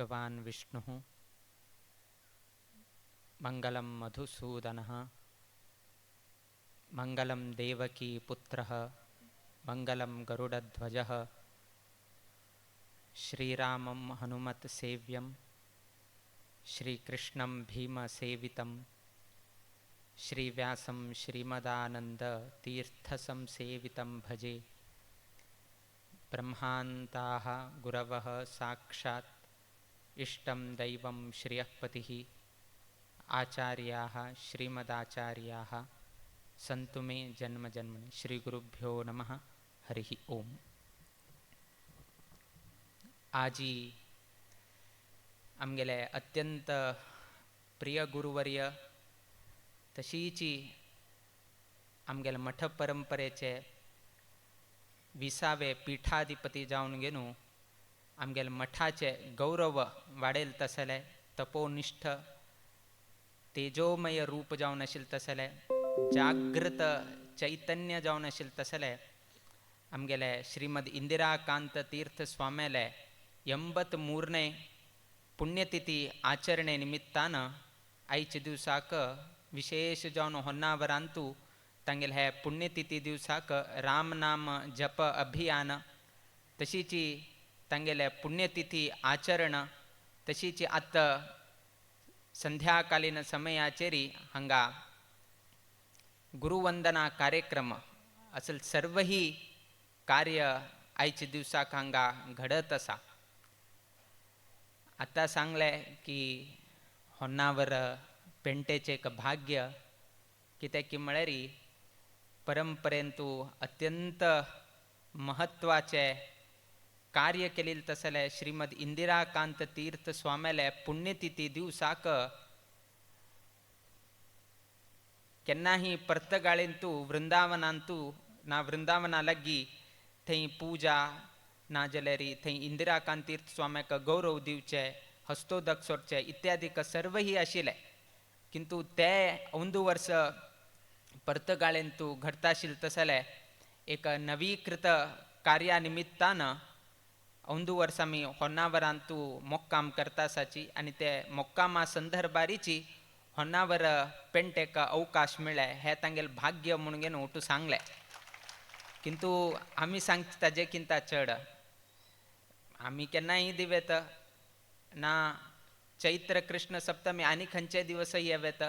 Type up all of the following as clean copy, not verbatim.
भगवान् विष्णुः, मङ्गलं मधुसूदनः, मङ्गलं देवकीपुत्रः, मङ्गलं गरुडध्वजः, श्रीरामं हनुमत्सेव्यं, श्रीकृष्णं भीमसेवितं, श्रीव्यासं श्रीमदानन्दतीर्थसंसेवितं भजे. ब्रह्मान्ताः गुरवः साक्षात् इष्टं दैवं श्रियःपतिः, आचार्याः श्रीमदाचार्याः सन्तु मे जन्म जन्मनि. श्रीगुरुभ्यो नमः. हरिः ओम. आजी आमगेले अत्यंत प्रिय गुरुवर्य तशीची आमगेले मठ परंपरेचे विसावे पीठाधिपती जावन घेवन आमगेले मठाचे गौरव वाडयल तसले तपोनिष्ठ तेजोमय रूप जावन आशिल्लें तसले जागृत चैतन्य जावन आशिल्लें तसले आमगेले श्रीमद इंदिराकांत तीर्थ स्वाम्याले 83 पुण्यतिथी आचरणे निमित्तान आयच्या दिवसाक विशेष जावन होन्नावरांतू तांगेले हे पुण्यतिथी दिवसाक रामनाम जप अभियान तशीची तांगेले पुण्यतिथी आचरण तशीची आतां संध्याकालीन समयाचेरी हांगा गुरुवंदना कार्यक्रम असल सर्वही कार्य आयच्या दिवसाक हांगा घडत आसा. आतां सांगलें की होन्नावर पेंटेचें एक भाग्य कित्याक की म्हळ्यार परंपरेंतू अत्यंत म्हत्वाचें कार्य केलें तसलें श्रीमद इंदिराकांत तीर्थ स्वाम्याले पुण्यतिथी दिवसाक केन्नाही पर्तगाळेंतू वृंदावनांतू ना वृंदावना लागीं थंय पूजा ना जाल्यार थंय इंदिराकांत तीर्थ स्वाम्याक गौरव दिवचे, हस्तोदक सोडचे इत्यादी सर्वही आशिल्लें. किंतु ते अंदू वर्स पर्तगाळेंतू घडता आशिल्लें तसलें एक नवीकृत कार्या निमित्तान अंदू वर्स आमी होन्नावरांतू मोक्काम करता आसाची आनी ते मोक्कामा संदर्भारीची होन्नावर पेंटेक अवकाश मेळ्ळे हें तांगेलें भाग्य म्हणून घेवन ओटू सांगलें. किंतु आमी सांगता ताजे किंता चड आमी केन्नाय दिवेत ना चैत्र कृष्ण सप्तमी आनी खंयचे दिवसय येवेत,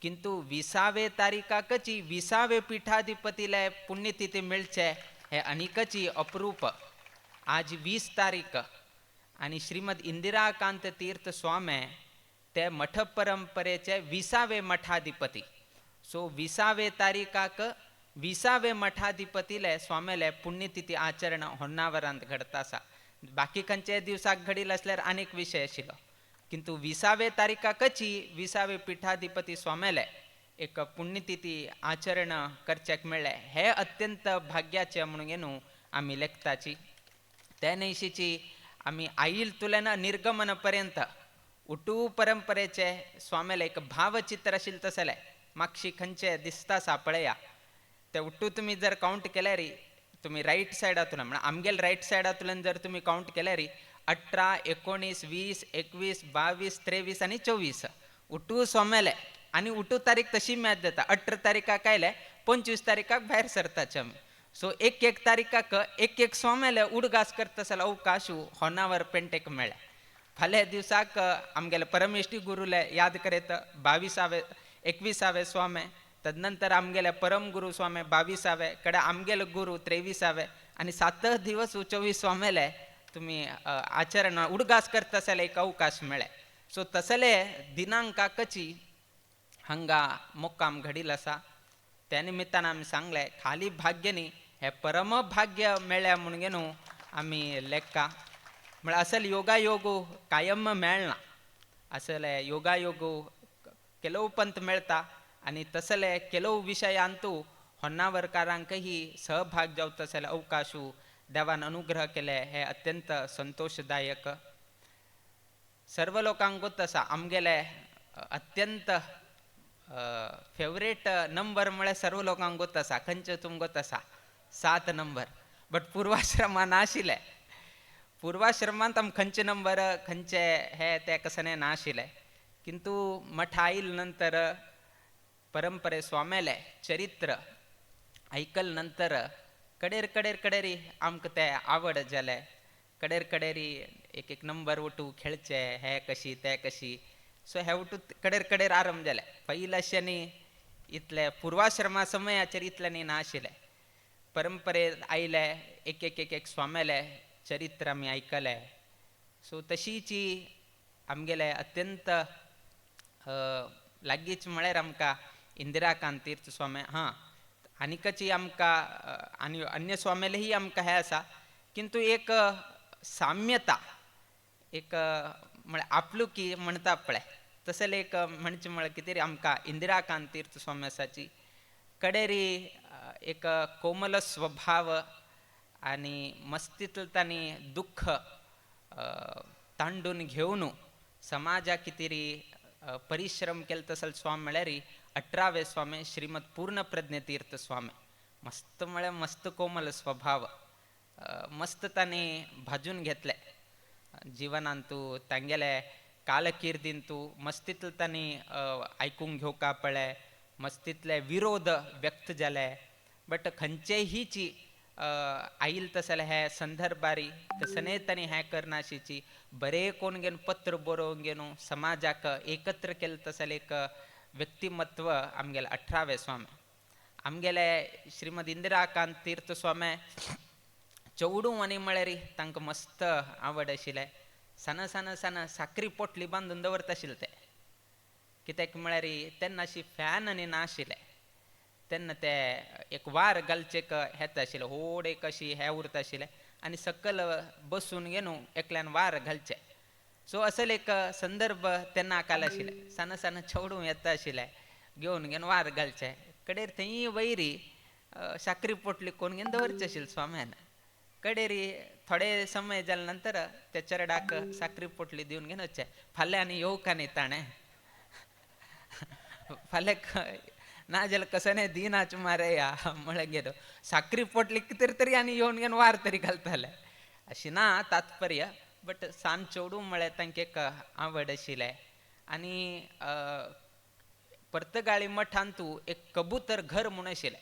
किंतु 20वे तारीखाकची 20वे पीठाधिपतीले पुण्यतिथी मेळचे हे अनिकची अप्रूप. आज 20 तारीख आनी श्रीमद इंदिराकांत तीर्थ स्वामी ते मठ परंपरेचे 20वे मठाधिपती. सो 20वे तारीखाक 20वे मठाधिपतीले स्वामीले पुण्यतिथी आचरण होन्नावरांत घडता आसा. बाकी खंयचे दिवसाक घडील आसल्यार आनीक विशय आशिल्लो, किंतु 20वे तारीखाकची 20वे पीठाधिपती स्वामीले एक पुण्यतिथी आचरण करच्याक मेळ्ळें हे अत्यंत भाग्याचें म्हणून न्हू आमी लेखताची. ते न्हयशीची आमी आईल तुल्यान निर्गमन पर्यंत उटू परंपरेचे स्वामीले एक भावचित्र आशिल्लें तसलें मागशी खंयचे दिसता आसा पळया ते उट्टू तुमी जर कावंट केल्यार तुमी रायट सायडांतल्यान म्हणल्यार आमगेले रायट सायडांतल्यान जर तुमी कावंट केल्यार 18, 19, 20, 21, 22, 23 आनी 24 उटू स्वाम्याले आनी उटू तारीख तशी मॅच जाता. 18 तारीखाक आयले 25 तारीखाक भायर सरताचे आमी. सो एक एक तारीखाक एक एक स्वाम्याले उडगास करता जाल्यार अवकाश होन्नावर पेंटेक मेळ्ळें. फाल्यां दिवसाक आमगेले परमेश्टी गुरुले याद करीत 22वे 21वे स्वामे, तदनंतर आमगेले परम गुरु स्वामे 22वे कडे आमगेले गुरु 23वे आनी 7 दिवस 24 स्वामेले तुमी आचरण उडगास करता जाल्यार एक अवकाश मेळ्ळे. सो तसले दिनांकाकची हांगा मुक्काम घडील आसा. त्या निमित्तान आमी सांगलें खाली भाग्य न्ही हें परमभाग्य मेळ्ळें म्हणून न्हू आमी लेखा. म्हळ्यार असल योगायोग कायम मेळना, असले योगायोग ಕೆಲವು पंत मेळटा आनी तसले ಕೆಲವು विशयांतू होन्नावरकारांकही सहभाग जावता जाल्यार अवकाशू देवान अनुग्रह केले हे अत्यंत संतोशदायक. सर्व लोकांक गोत आसा आमगेले अत्यंत फेवरेट नंबर म्हळ्यार सर्व लोकांक गोत आसा खंयचे तुमकां गोत आसा 7 नंबर. बट पूर्वाश्रमान आशिल्ले. पूर्वाश्रमांत आम खंयचे नंबर खंयचे हे ते कसने नाशिल्ले, किंतु मठा आयल नंतर परंपरे स्वाम्याले चरित्र आयकल नंतर कडेर कडेर कडेरी आमकां ते आवड जाले, कडेर कडेरी एक एक नंबर उठू खेळचे हे कशी ते कशी, सो हे उठू कडेर कडेर आरंभ जाले. पयलीं अशें न्ही इतले पूर्वाश्रमा समयाचेर इतलें न्ही नाशिल्लें. परंपरेत आयले एक एक एक एक स्वाम्याले चरित्र आमी आयकले. सो तशीची आमगेले अत्यंत लागींच म्हळ्यार आमकां इंदिराकांत तीर्थ स्वामी, हां आनिकची आमकां आनी अन्य स्वाम्यालेही आमकां हें आसा, किंतु एक साम्यता एक म्हळ्यार आपलुकी म्हणटा पळय तसलें एक म्हणचें म्हळ्यार कितें तरी आमकां इंदिराकांत तीर्थ स्वामी आसाची कडेरी एक कोमल स्वभाव आनी मस्तींतलें तांणी दुख्ख तांडून घेवन समाजा कितें परिश्रम केले तसले स्वामी म्हळ्यार 18वे स्वामी श्रीमद पूर्णप्रज्ञ तीर्थ स्वामी. मस्त म्हळ्यार मस्त कोमल स्वभाव, मस्त तांणी भाजून घेतले जिवनांतू, तांगेले कालकिर्दींतू मस्तींतले तांणी आयकूंक घेवका पळय, मस्तींतले विरोध व्यक्त जाले, बट खंयचेहीची आयल तसले हे संदर्भारी कसने तांणी हें करनाशीची बरें कोण घेवन पत्र बरोवन घेवन समाजाक एकत्र केलें तसलें एक व्यक्तिमत्व आमगेले 18वे स्वामी. आमगेले श्रीमद इंदिराकांत तीर्थ स्वामी चवडू आनी म्हळ्यार तांकां मस्त आवड आशिल्लें. सान सान सान साकरी पोटली बांदून दवरता आशिल्ले ते, कित्याक म्हळ्यार तेन्ना अशी फॅन आनी नाशिल्लें, तेन्ना ते एक वार घालचेक हेत आशिल्लें, व्हड एक अशी हें उरता आशिल्लें आनी सकयल बसून घेवन एकल्यान वार घालचें. सो असले एक संदर्भ तेन्ना काल आशिल्लें. सान सान चेडूं येता आशिल्लें घेवन घेवन वार घालचें, कडेर थंय वयरी साकरी पोटली कोण घेवन दवरचें आशिल्लें स्वाम्यान. कडेरी थोडे समय जाले नंतर त्या चेरडाक साकरी पोटली दिवन घेवन वचचें, फाल्यां आनी येवका न्ही ताणें, फाल्यां ना जाल्यार कसं दिनाच मारे या म्हळें गेलो साकरी पोटली कितें तरी आनी येवन घेवन वार तरी घालताले. अशी ना तात्पर्य, बट सान चेडूं म्हळ्यार तांकां एक आवड आशिल्लें. आनी पर्तगाळी मठांतू एक कबूतर घर म्हूण आशिल्लें,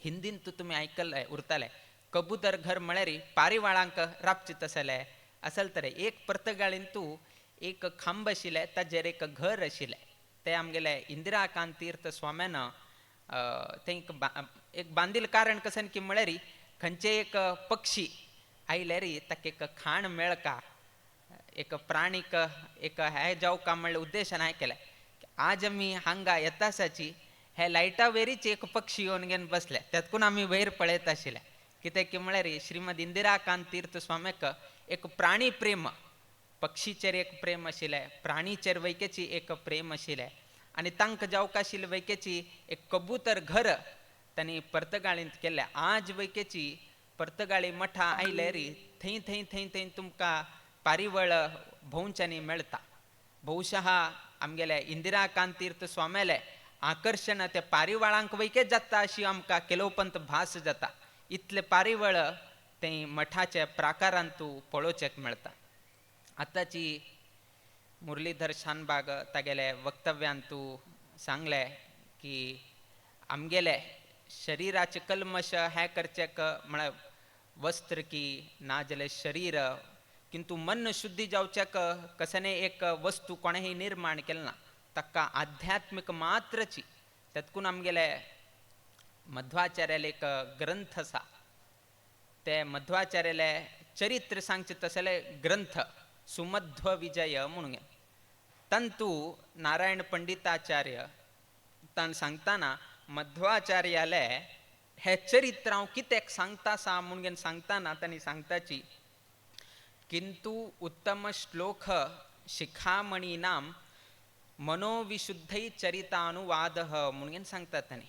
हिंदीन तूं तुमी आयकल्लें उरतालें. कबूतर घर म्हळ्यार पारिवाळांक राबचें तसलें असल तर एक पर्तगाळीन तूं एक खांब आशिल्लें ताजेर एक घर आशिल्लें, ते आमगेले इंदिराकांत तीर्थ स्वाम्यान तें एक बांदील. कारण कशें की म्हळ्यार खंयचे एक पक्षी आयल्यार ताका एक खाण मेळका, एक प्राणीक एक हें जावका म्हणल्यार उद्देशान हें केलें. आज आमी हांगा येता आसाची हे लायटा वेरीच एक पक्षी येवन घेवन बसले, तेतकून आमी वयर पळयत आशिल्ले. कित्याक की म्हळ्यार श्रीमद इंदिराकांत तीर्थ स्वाम्याक एक प्राणी प्रेम, पक्षीचेर एक प्रेम आशिल्लें, प्राणीचेर वैकेची एक प्रेम आशिल्लें आनी तांकां जावका आशिल्लें वैकेची एक कबूतर घर तांणी पर्तगाळींत केल्लें. आज वैकेची पर्तगाळी मठा आयल्यार थंय थंय थंय थंय तुमकां पारिवळ भोंवच्यांनी मेळटा. बहुशः आमगेले इंदिराकांत तीर्थ स्वाम्याले आकर्शण ते पारिवाळांक वैकेच जाता अशी आमकां केलोवपंत भास जाता. इतले पारिवळ ते मठाच्या प्राकारांतू पळोवचेक मेळटा. आतांची मुरलीधर शानबाग तागेले वक्तव्यांतू सांगले की आमगेले शरीराचे कल्मश हें करचेक म्हळ्यार वस्त्र की ना जाल्यार शरीर, किंतु मन शुद्धी जावच्याक कसने एक वस्तू कोणेंय निर्माण केलें ना, ताका आध्यात्मीक मात्रची. तेतकून आमगेले मध्वाचार्याले एक ग्रंथ आसा, ते मध्वाचार्याले चरित्र सांगचे तसले ग्रंथ सुमध्व विजय म्हणून. तंतू नारायण पंडिताचार्य ताण सांगताना मध्वाचार्याले हे चरित्र हांव कित्याक सांगता सा म्हणून सांगताना तांणी सांगताची, किंतु उत्तम श्लोक शिखामणी नाम मनोविशुद्धै चरितानुवाद म्हणून सांगतात तांणी.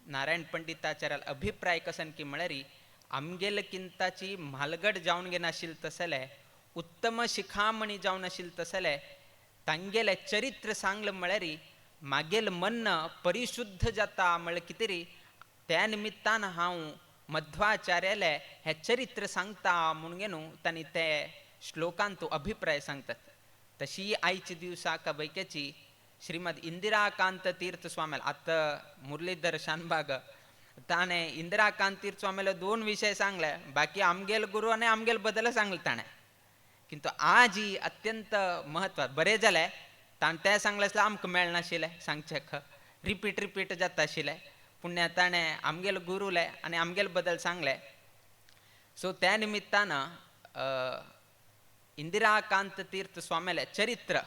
नारायण पंडिताचार्याल अभिप्राय कसन की म्हळ्यार आमगेले किंताची म्हालगड जावन घेनाशिल्लें तसले उत्तम शिखामणी जावन आशिल्लें तसले तांगेलें चरित्र सांगलें म्हळ्यार मागेल मन परिशुद्ध जाता म्हळ्यार कितें री त्या निमित्तान हांव मध्वाचार्याले हे चरित्र सांगता म्हणून न्हू तांणी ते श्लोकांतू अभिप्राय सांगतात. तशी आयच्या दिवसाक बैकेची श्रीमद इंदिराकांत तीर्थ स्वामीला आतां मुरलीधर शानबाग ताणें इंदिराकांत तीर्थ स्वामीला दोन विशय सांगले, बाकी आमगेल गुरू आनी आमगेल बदल सांगले ताणें. किंतु आज ही अत्यंत महत्व बरें जालें ताणें तें सांगलें आसल्यार आमकां मेळनाशिल्लें सांगचें रिपीट रिपीट जाता आशिल्लें, पूण ताणें आमगेल गुरूले आनी आमगेल बदल सांगलें. सो त्या निमित्तान इंदिराकांत तीर्थ स्वामीले चरित्र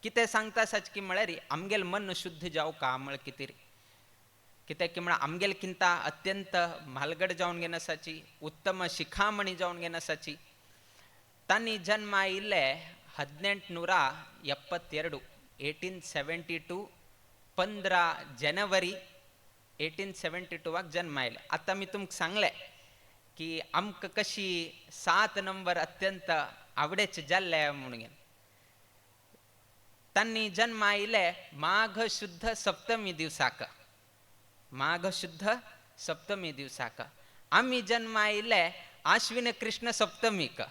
कितें सांगता साचकी म्हळ्यार आमगेल मन शुद्ध जावका म्हळ कितें कित्याक की म्हळ्यार आमगेल किंता अत्यंत म्हालगड जावन घेनासाची, उत्तम शिखामणी जावन घेनासाची. तांणी जन्म आयिल्ले 1872 1872 15 जानेवारी 1872 जन्म आयले. आतां मी तुमकां सांगलें की आमकां कशी 7 नंबर अत्यंत आवडेचे जाल्ले म्हणून. तांणी जन्म आयिल्ले माघ शुद्ध सप्तमी दिवसाक, माघ शुद्ध सप्तमी दिवसाक. आमी जन्म आयिल्ले आश्विन कृष्ण सप्तमीक.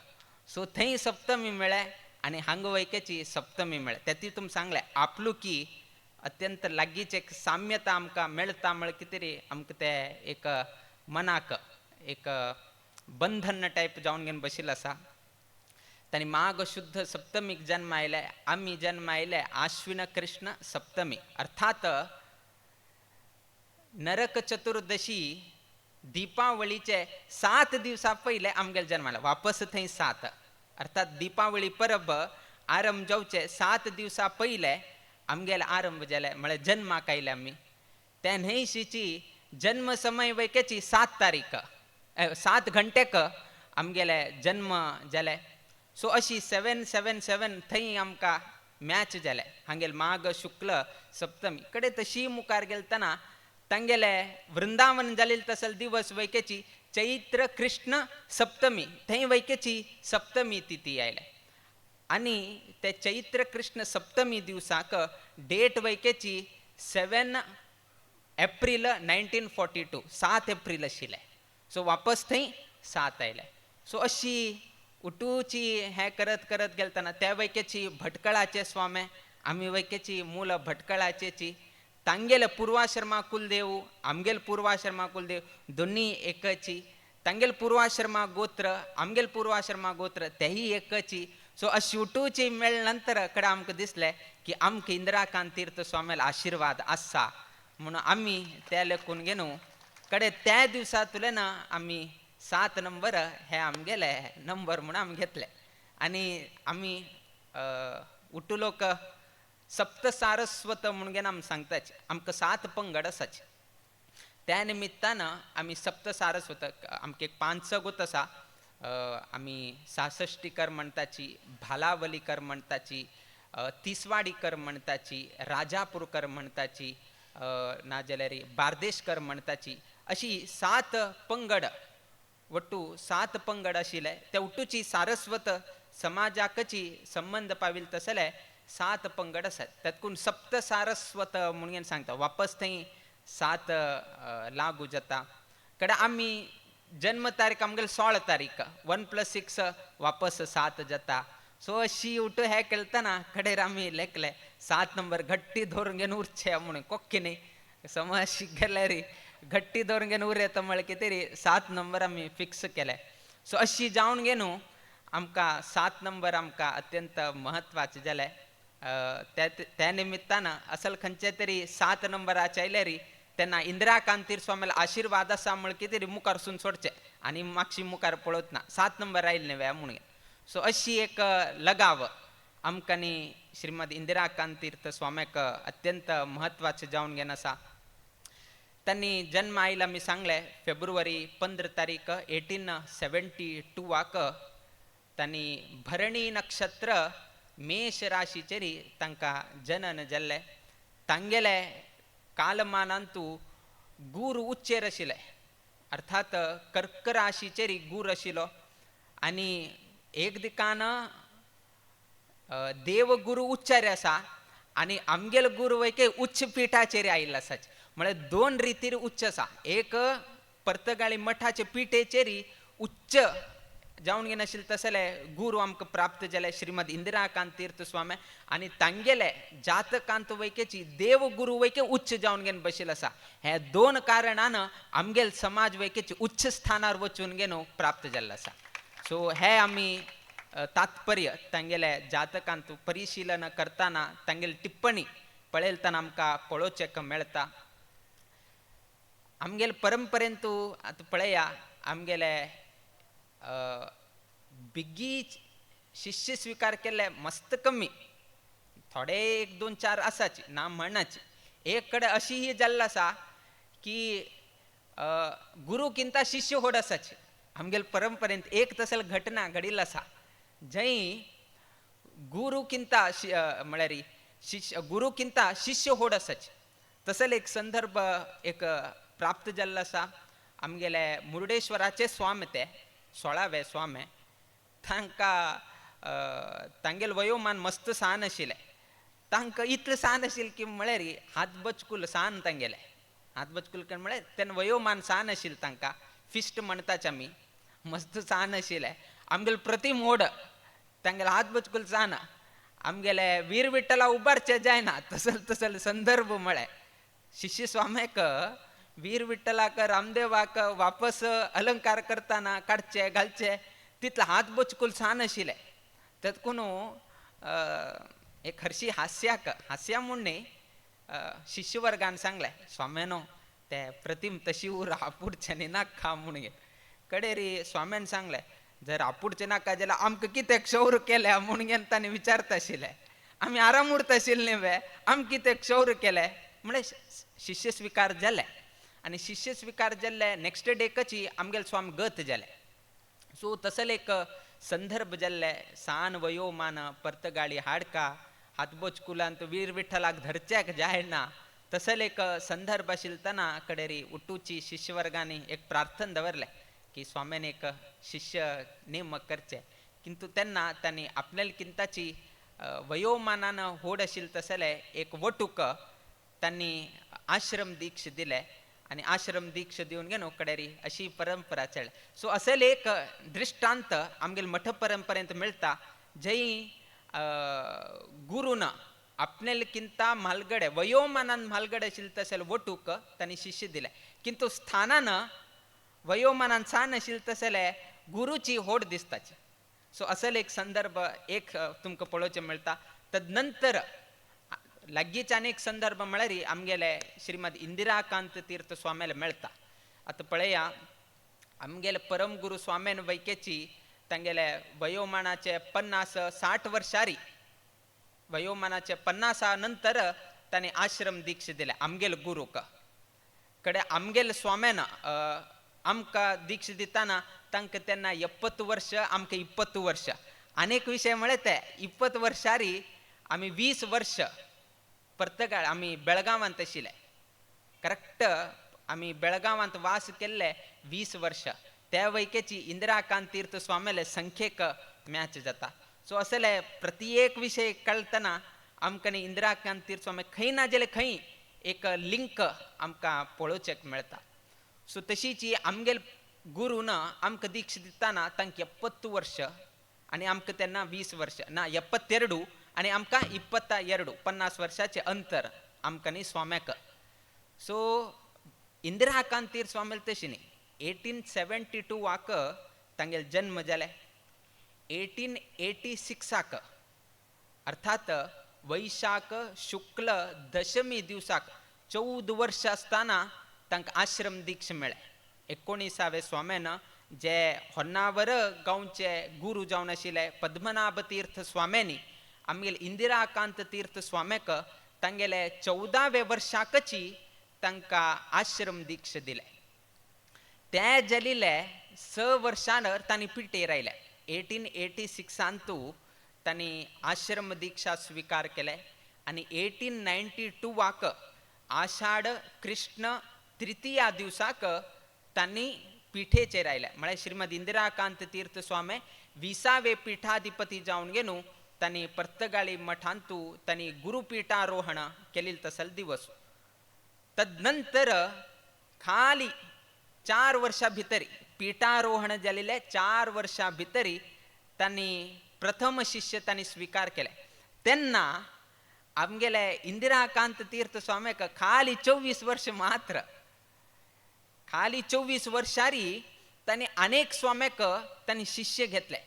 सो थंय सप्तमी मेळ्ळे आनी हांगा वैकेची सप्तमी मेळ्ळे. ते ती तुमकां सांगलें आपलू की अत्यंत लागींच एक साम्यता आमकां मेळटा म्हळ्यार कितें रे आमकां तें एक मनाक एक बंधन टायप जावन घेवन बशिल्लें आसा. तांणी माघ शुद्ध सप्तमीक जन्म आयले, आमी जन्म आयले आश्विन कृष्ण सप्तमी, अर्थात नरक चतुर्दशी दीपावळीचे 7 दिवसा पयले आमगेले जन्म आयले. वापस थंय 7, अर्थात दीपावळी परब आरंभ जावचे 7 दिवसा पयले आमगेले आरंभ जाले, म्हळ्यार जन्माक आयले आमी. त्या न्हंयशीची जन्म समय वैकेची 7 तारीख 7 घंटेक आमगेले जन्म जाले. सो अशी 7 7 7 थंय आमकां मॅच जाले. हांगेले माघ शुक्ल सप्तमी कडे तशी मुखार गेलतना तांगेले वृंदावन जालेले तसल दिवस वैकेची चैत्र कृष्ण सप्तमी, थंय वैकेची सप्तमी तिथी आयले. आनी ते चैत्र कृष्ण सप्तमी दिवसाक डेट वैकेची 7 एप्रील 1942, 7 एप्रील आशिल्लें. सो वापस थंय 7 आयले. सो अशी उटूची हें करत करत गेलतना त्या वैकेची भटकळाचे स्वामे, आमी वैकेची मूल भटकळाचेची, तांगेले पूर्वाश्रमा कुलदेव आमगेल पूर्वाश्रमा कुलदेव दोन्ही एकची, तांगेल पूर्वाश्रमा गोत्र आमगेल पूर्वाश्रमा गोत्र तेही एकची. सो अशी उटूची मेळ नंतर कडे आमकां दिसलें की आमकां इंदिराकांत तीर्थ स्वामीला आशिर्वाद आसा म्हणून आमी त्या लेखून घेवन कडे त्या दिवसा तुले ना आमी 7 नंबर हे आमगेले नंबर म्हणून आमी घेतले. आनी आमी उटू लोक सप्तसारस्वत म्हणून घेवन आमी सांगताची, आमकां 7 पंगड आसाची. त्या निमित्तान आमी सप्तसारस्वत, आमकां एक 5 गोत आसा, आमी सासष्टीकर म्हणटाची, भालावलीकर म्हणटाची, तिसवाडीकर म्हणटाची, राजापूरकर म्हणटाची, नाजाल्यार बार्देशकर म्हणटाची, अशी 7 पंगड, वट्टू 7 पंगड आशिल्ले. त्या उट्टूची सारस्वत समाजाकची संबंद पाविल तसले 7 पंगड आसात. तातूंत सप्तसारस्वत म्हणून सांगता, वापस थंय 7 लागू जाता. कडे आमी जन्म तारीख आमगेले 16 तारीख, 1 + 6 वापस 7 जाता. सो अशी उठू हे केलतना कडेर आमी लेखले 7 नंबर घट्टी धरून घेवन उरचे म्हणून, कोक्की न्ही समज गेल्यार घट्टी धरून घेवन उरता म्हळ्यार कितें रे 7 नंबर आमी फिक्स केले. सो अशी जावन घेवन आमकां 7 नंबर आमकां अत्यंत म्हत्वाचें जालें. त्या निमित्तान असल खंयचे तरी 7 नंबराचे आयल्यार तेन्ना इंदिराकांत तीर्थ स्वामीला आशिर्वाद आसा म्हळ्यार कितें रे मुखार सून सोडचें आनी मातशी मुखार पळोवच ना, 7 नंबर आयले न्ही म्हणून. सो अशी एक लगाव आमकां न्ही श्रीमद इंदिराकांत तीर्थ स्वाम्याक अत्यंत म्हत्वाचें जावन घेवन आसा. तांणी जन्म आयला मी सांगलें फेब्रुवारी 15 तारीख 1872 तांणी भरणी नक्षत्र मेष राशीचेर तांकां जनन जाल्लें. तांगेले कालमानांतू गुरू उच्चेर आशिल्ले, अर्थात कर्क राशीचेर गुरू आशिल्लो आनी एक दिकान देवगुरू उच्चार आसा आनी आमगेल गुरू वैके उच्च पिठाचेर आयिल्लो आसा. म्हळ्यार 2 रितीर उच्च आसा, एक पर्तगाळी मठाचे पिठेचेरी उच्च जावन घेनाशिल्ले तसले गुरू आमकां प्राप्त जाले श्रीमद इंदिराकांत तीर्थ स्वामी आनी तांगेले जातकांत वैकेची देव गुरू वैके उच्च जावन घेवन बशिल्ले आसा. हे दोन कारणान आमगेल समाज वैकेची उच्च स्थानार वचून घेवन प्राप्त जाल्लो आसा. सो हे आमी तात्पर्य तांगेले जातकांत परिशीलन करतना तांगेली टिप्पणी पळयतना आमकां पळोवचें मेळटा. आमगेले परंपरेंतू आतां पळया आमगेले बिग्गी शिष्य स्वीकार केल्ले मस्त कमी, थोडे एक दोन चार आसाची ना म्हणनाची. एक कडेन अशी ही जाल्लो आसा की गुरू किंता शिष्य व्हड आसाची. आमगेले परंपरेंत एक तसले घटना घडिल्ली आसा जंय गुरू किंता म्हळ्यार शिष्य गुरू किंता शिष्य व्हड आसाची. तसले एक संदर्भ एक प्राप्त जाल्लो आसा. आमगेले मुर्डेश्वराचे स्वामी ते 16वे स्वामी, तांकां तांगेले वयोमान मस्त सान आशिल्लें. तांकां इतलें सान आशिल्लें की म्हळ्यार हात बचकूल सान तांगेले, हात बचकूल म्हळ्यार तेन्ना वयोमान सान आशिल्लें तांकां, फिस्ट म्हणटाच आमी, मस्त सान आशिल्लें. आमगेले प्रतिम व्हड, तांगेले हात बचकूल सान, आमगेले वीर विठ्ठला उबारचें जायना तसल तसल संदर्भ म्हळ्यार शिष्य स्वाम्याक वीर विठ्ठलाक रामदेवाक वापस अलंकार करतना काडचे घालचे तितले हात बचकूल सान आशिल्ले. तेतकून एक हरशी हास्याक हास्या म्हूण न्ही शिष्यवर्गान सांगलें स्वाम्यानो ते प्रतिम तशी उर आपुडचें नाका म्हूण गे. कडेरी स्वाम्यान सांगलें जर आपुडचें नाका जाल्यार आमकां कितें क्षौर केल्या म्हूण घेवन तांणी विचारता आशिल्लें, आमी आराम उरता आशिल्ले न्ही वे, आमकां कितें क्षौर केलें म्हळ्यार शिष्य स्विकार जाले. आनी शिष्य स्विकार जाल्ले नेक्स्ट डेकची आमगेले स्वामी गत जाले. सो तसले एक संदर्भ जाल्ले सान वयोमान पर्तगाळी हाडका हातबोचकुलांत वीर विठ्ठलाक धरच्याक जायना तसले एक संदर्भ आशिल्लतना कडेरी उट्टूची शिष्यवर्गांनी एक प्रार्थना दवरलें की स्वाम्यान एक शिष्य नेमक करचें. किंतु तेन्ना तांणी आपल्याले किंताची वयोमानान व्हड आशिल्ले तसले एक वटूक तांणी आश्रम दीक्ष दिले आनी आश्रम दीक्ष दिवन घेवन कडेरी अशी परंपरा चडली. सो असले एक दृश्टांत आमगेले मठ परंपरेंत मेळटा जंय गुरून आपल्याले किंता म्हालगडे वयोमानान म्हालगडे आशिल्ले तसले वटूक तांणी शिष्य दिले, किंतु स्थानान वयोमानान सान आशिल्ले तसले गुरूची होड दिसताची. सो असले एक संदर्भ एक तुमकां पळोवचें मेळटा. तदनंतर लागींच आनी एक संदर्भ म्हळ्यार आमगेले श्रीमद इंदिराकांत तीर्थ स्वाम्याले मेळटा. आतां पळया आमगेले परमगुरू स्वाम्यान वैकेची तांगेले वयोमानाचे 50-60 वर्सांरी वयोमानाचे 50 नंतर तांणी आश्रम दीक्ष दिले आमगेले गुरूक. कडे आमगेले स्वाम्यान आमकां दीक्ष दितना तांकां तेन्ना 70 वर्ष आमकां 20 वर्ष. आनी एक विशय म्हळ्यार ते 20 वर्सांरी आमी 20 वर्ष पर्तगाळ आमी बेळगांवांत आशिल्ले, करेक्ट आमी बेळगांवांत वास केल्ले 20 वर्ष. त्या वैकेची इंदिराकांत तीर्थ स्वाम्याले संख्येक मॅच जाता. सो असले प्रत्येक विशय कळटना आमकां न्ही इंदिराकांत तीर्थ स्वामी खंय ना जाल्यार खंय एक लिंक आमकां पळोवचेक मेळटा. सो तशीच आमगेल गुरून आमकां दीक्ष दितना तांकां 70 वर्ष आनी आमकां तेन्ना 20 वर्ष ना 72 आनी आमकां 22 50 वर्साचें अंतर आमकां न्ही स्वाम्याक. सो इंदिराकांत तीर्थ स्वामी तशी न्ही 1872 तांगेले जन्म जाले. 1886 अर्थात वैशाख शुक्ल दशमी दिवसाक 14 वर्ष आसतना तांकां आश्रम दीक्ष मेळ्ळें. 19वे स्वाम्यान जे होन्नावर गांवचे गुरू जावन आशिल्ले पद्मनाभ तीर्थ स्वाम्यांनी आमगेले इंदिराकांत तीर्थ स्वाम्याक तांगेले 14व्या वर्साकची तांकां आश्रम दीक्ष दिले. ते जाल्ले 6 वर्सांर तांणी पिटेर आयले. 1886 तांणी आश्रम दीक्षा स्विकार केले आनी 1892 आषाढ कृष्ण तृतीया दिवसाक तांणी पिठेचेर आयले. म्हळ्यार श्रीमद इंदिराकांत तीर्थ स्वामी 20वे पीठाधिपती जावन घेवन तांणी पर्तगाळी मठांतू तांणी गुरुपीठारोहण केल्ले तसल दिवस. तदनंतर खाली 4 वर्षां भितरी पीठारोहण जालेले 4 वर्षां भितरी तांणी प्रथम शिष्य तांणी स्वीकार केले. तेन्ना आमगेले इंदिराकांत तीर्थ स्वाम्याक खाली 24 वर्ष मात्र, खाली 24 वर्षारी तांणी अनेक स्वाम्याक तांणी शिष्य घेतले.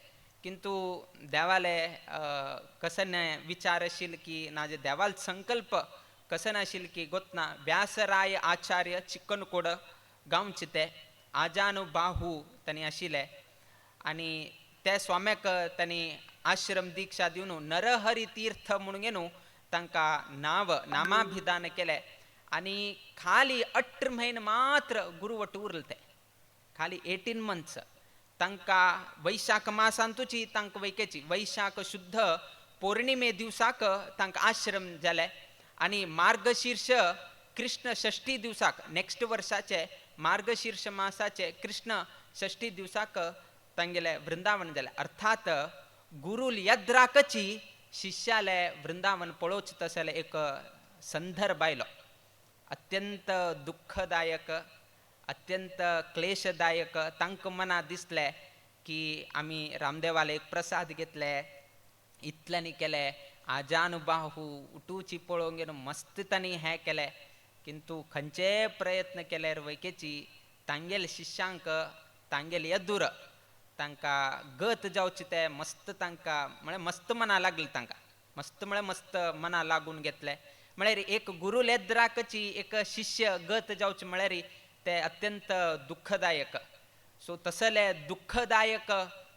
किंतु देवाले कसं विचार आशिल्लो की ना जे देवाल संकल्प कसं नाशिल्लो की गोतना व्यासराय आचार्य चिकनकोड गांवचे ते आजानुबाहू तांणी आशिल्ले आनी त्या स्वाम्याक तांणी आश्रम दीक्षा दिवन नरहरी तीर्थ म्हणून न्हू तांकां नांव नामाभिधान केलें आनी खाली 18 म्हयने मात्र गुरुवट उरले ते, खाली 18 मंथ्स तांकां वैशाख मासांतूची तांकां वैकेची वैशाख शुद्ध पौर्णिमे दिवसाक तांकां आश्रम जाले आनी मार्गशीर्ष कृष्ण षष्ठी दिवसाक नेक्स्ट वर्साचे मार्गशीर्ष मासाचे कृष्ण षष्ठी दिवसाक तांगेले वृंदावन जालें. अर्थात गुरुल यद्राकची शिष्याले वृंदावन पळोवचें तसले एक संदर्भ आयलो. अत्यंत दुःखदायक, अत्यंत क्लेशदायक. तांकां मना दिसलें की आमी रामदेवाले एक प्रसाद घेतले, इतल्यांनी केले, आजानुबाहू उठूची पळोवंक घेवन मस्त तांणी हें केलें, किंतु खंयचे प्रयत्न केल्यार वैकेची तांगेले शिष्यांक तांगेले येदूर तांकां गत जावचे ते मस्त तांकां म्हळ्यार मस्त मना लागले, तांकां मस्त म्हळ्यार मस्त मना लागून घेतले. म्हळ्यार एक गुरु लेद्राकची एक शिष्य गत जावचे म्हळ्यार ते अत्यंत दुःखदायक. सो तसले दुःखदायक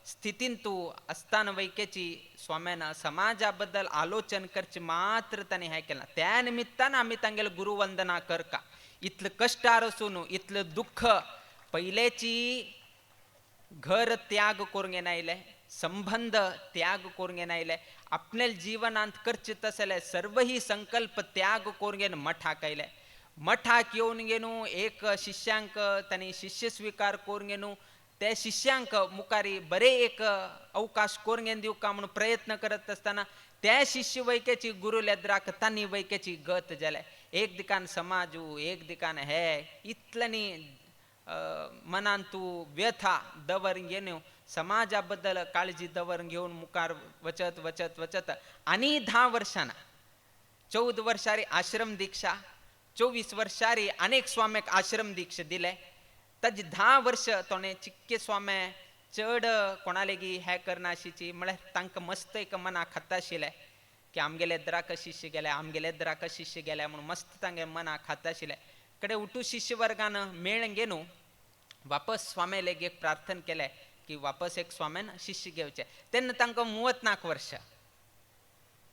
स्थितींत तूं आसतना वैकेची स्वाम्यान समाजा बद्दल आलोचन करचे मात्र ताणें हें केलां. त्या निमित्तान आमी तांगेले गुरुवंदना करका. इतलें कश्टार आसून इतलें दुःख पयलेची घर त्याग करूंक येनायले, संबंध त्याग करूंक येनायले, आपल्या जिवनांत करचे तसले सर्वही संकल्प त्याग करूंक येवन मठाक आयले. मठाक येवन घेवन एक शिष्यांक तांणी शिष्य स्विकार करून घेवन ते शिष्यांक मुखारी बरे एक अवकाश करून घेवन दिवका म्हणून प्रयत्न करत आसतना त्या शिष्य वैकेची गुरु लेद्राक तांणी वैकेची गत जाले. एक दिकान समाजू, एक दिकान हे इतल्यांनी मनान तूं व्यथा दवर घेवन समाजा बद्दल काळजी दवर घेवन मुखार वचत वचत वचत आनी 10 वर्षां 14 वर्षारी आश्रम दीक्षा, 24 वर्षारी अनेक स्वाम्याक आश्रम दीक्षा दिले. ताजी 10 वर्ष तोणे चिक्के स्वामे चड कोणालेगी हें करनाशिची म्हळ्यार तांकां मस्त एक मना खाता आशिल्लें की आमगेले द्राक शिष्य गेले, आमगेले द्राक शिष्य गेले म्हणून मस्त तांगे मना खाता आशिल्लें. कडे उठू शिष्य वर्गान मेळ घेवन वापस स्वामे लेगी एक प्रार्थना केलें की वापस एक स्वाम्यान शिष्य घेवचे. तेन्ना तांकां 34 वर्ष,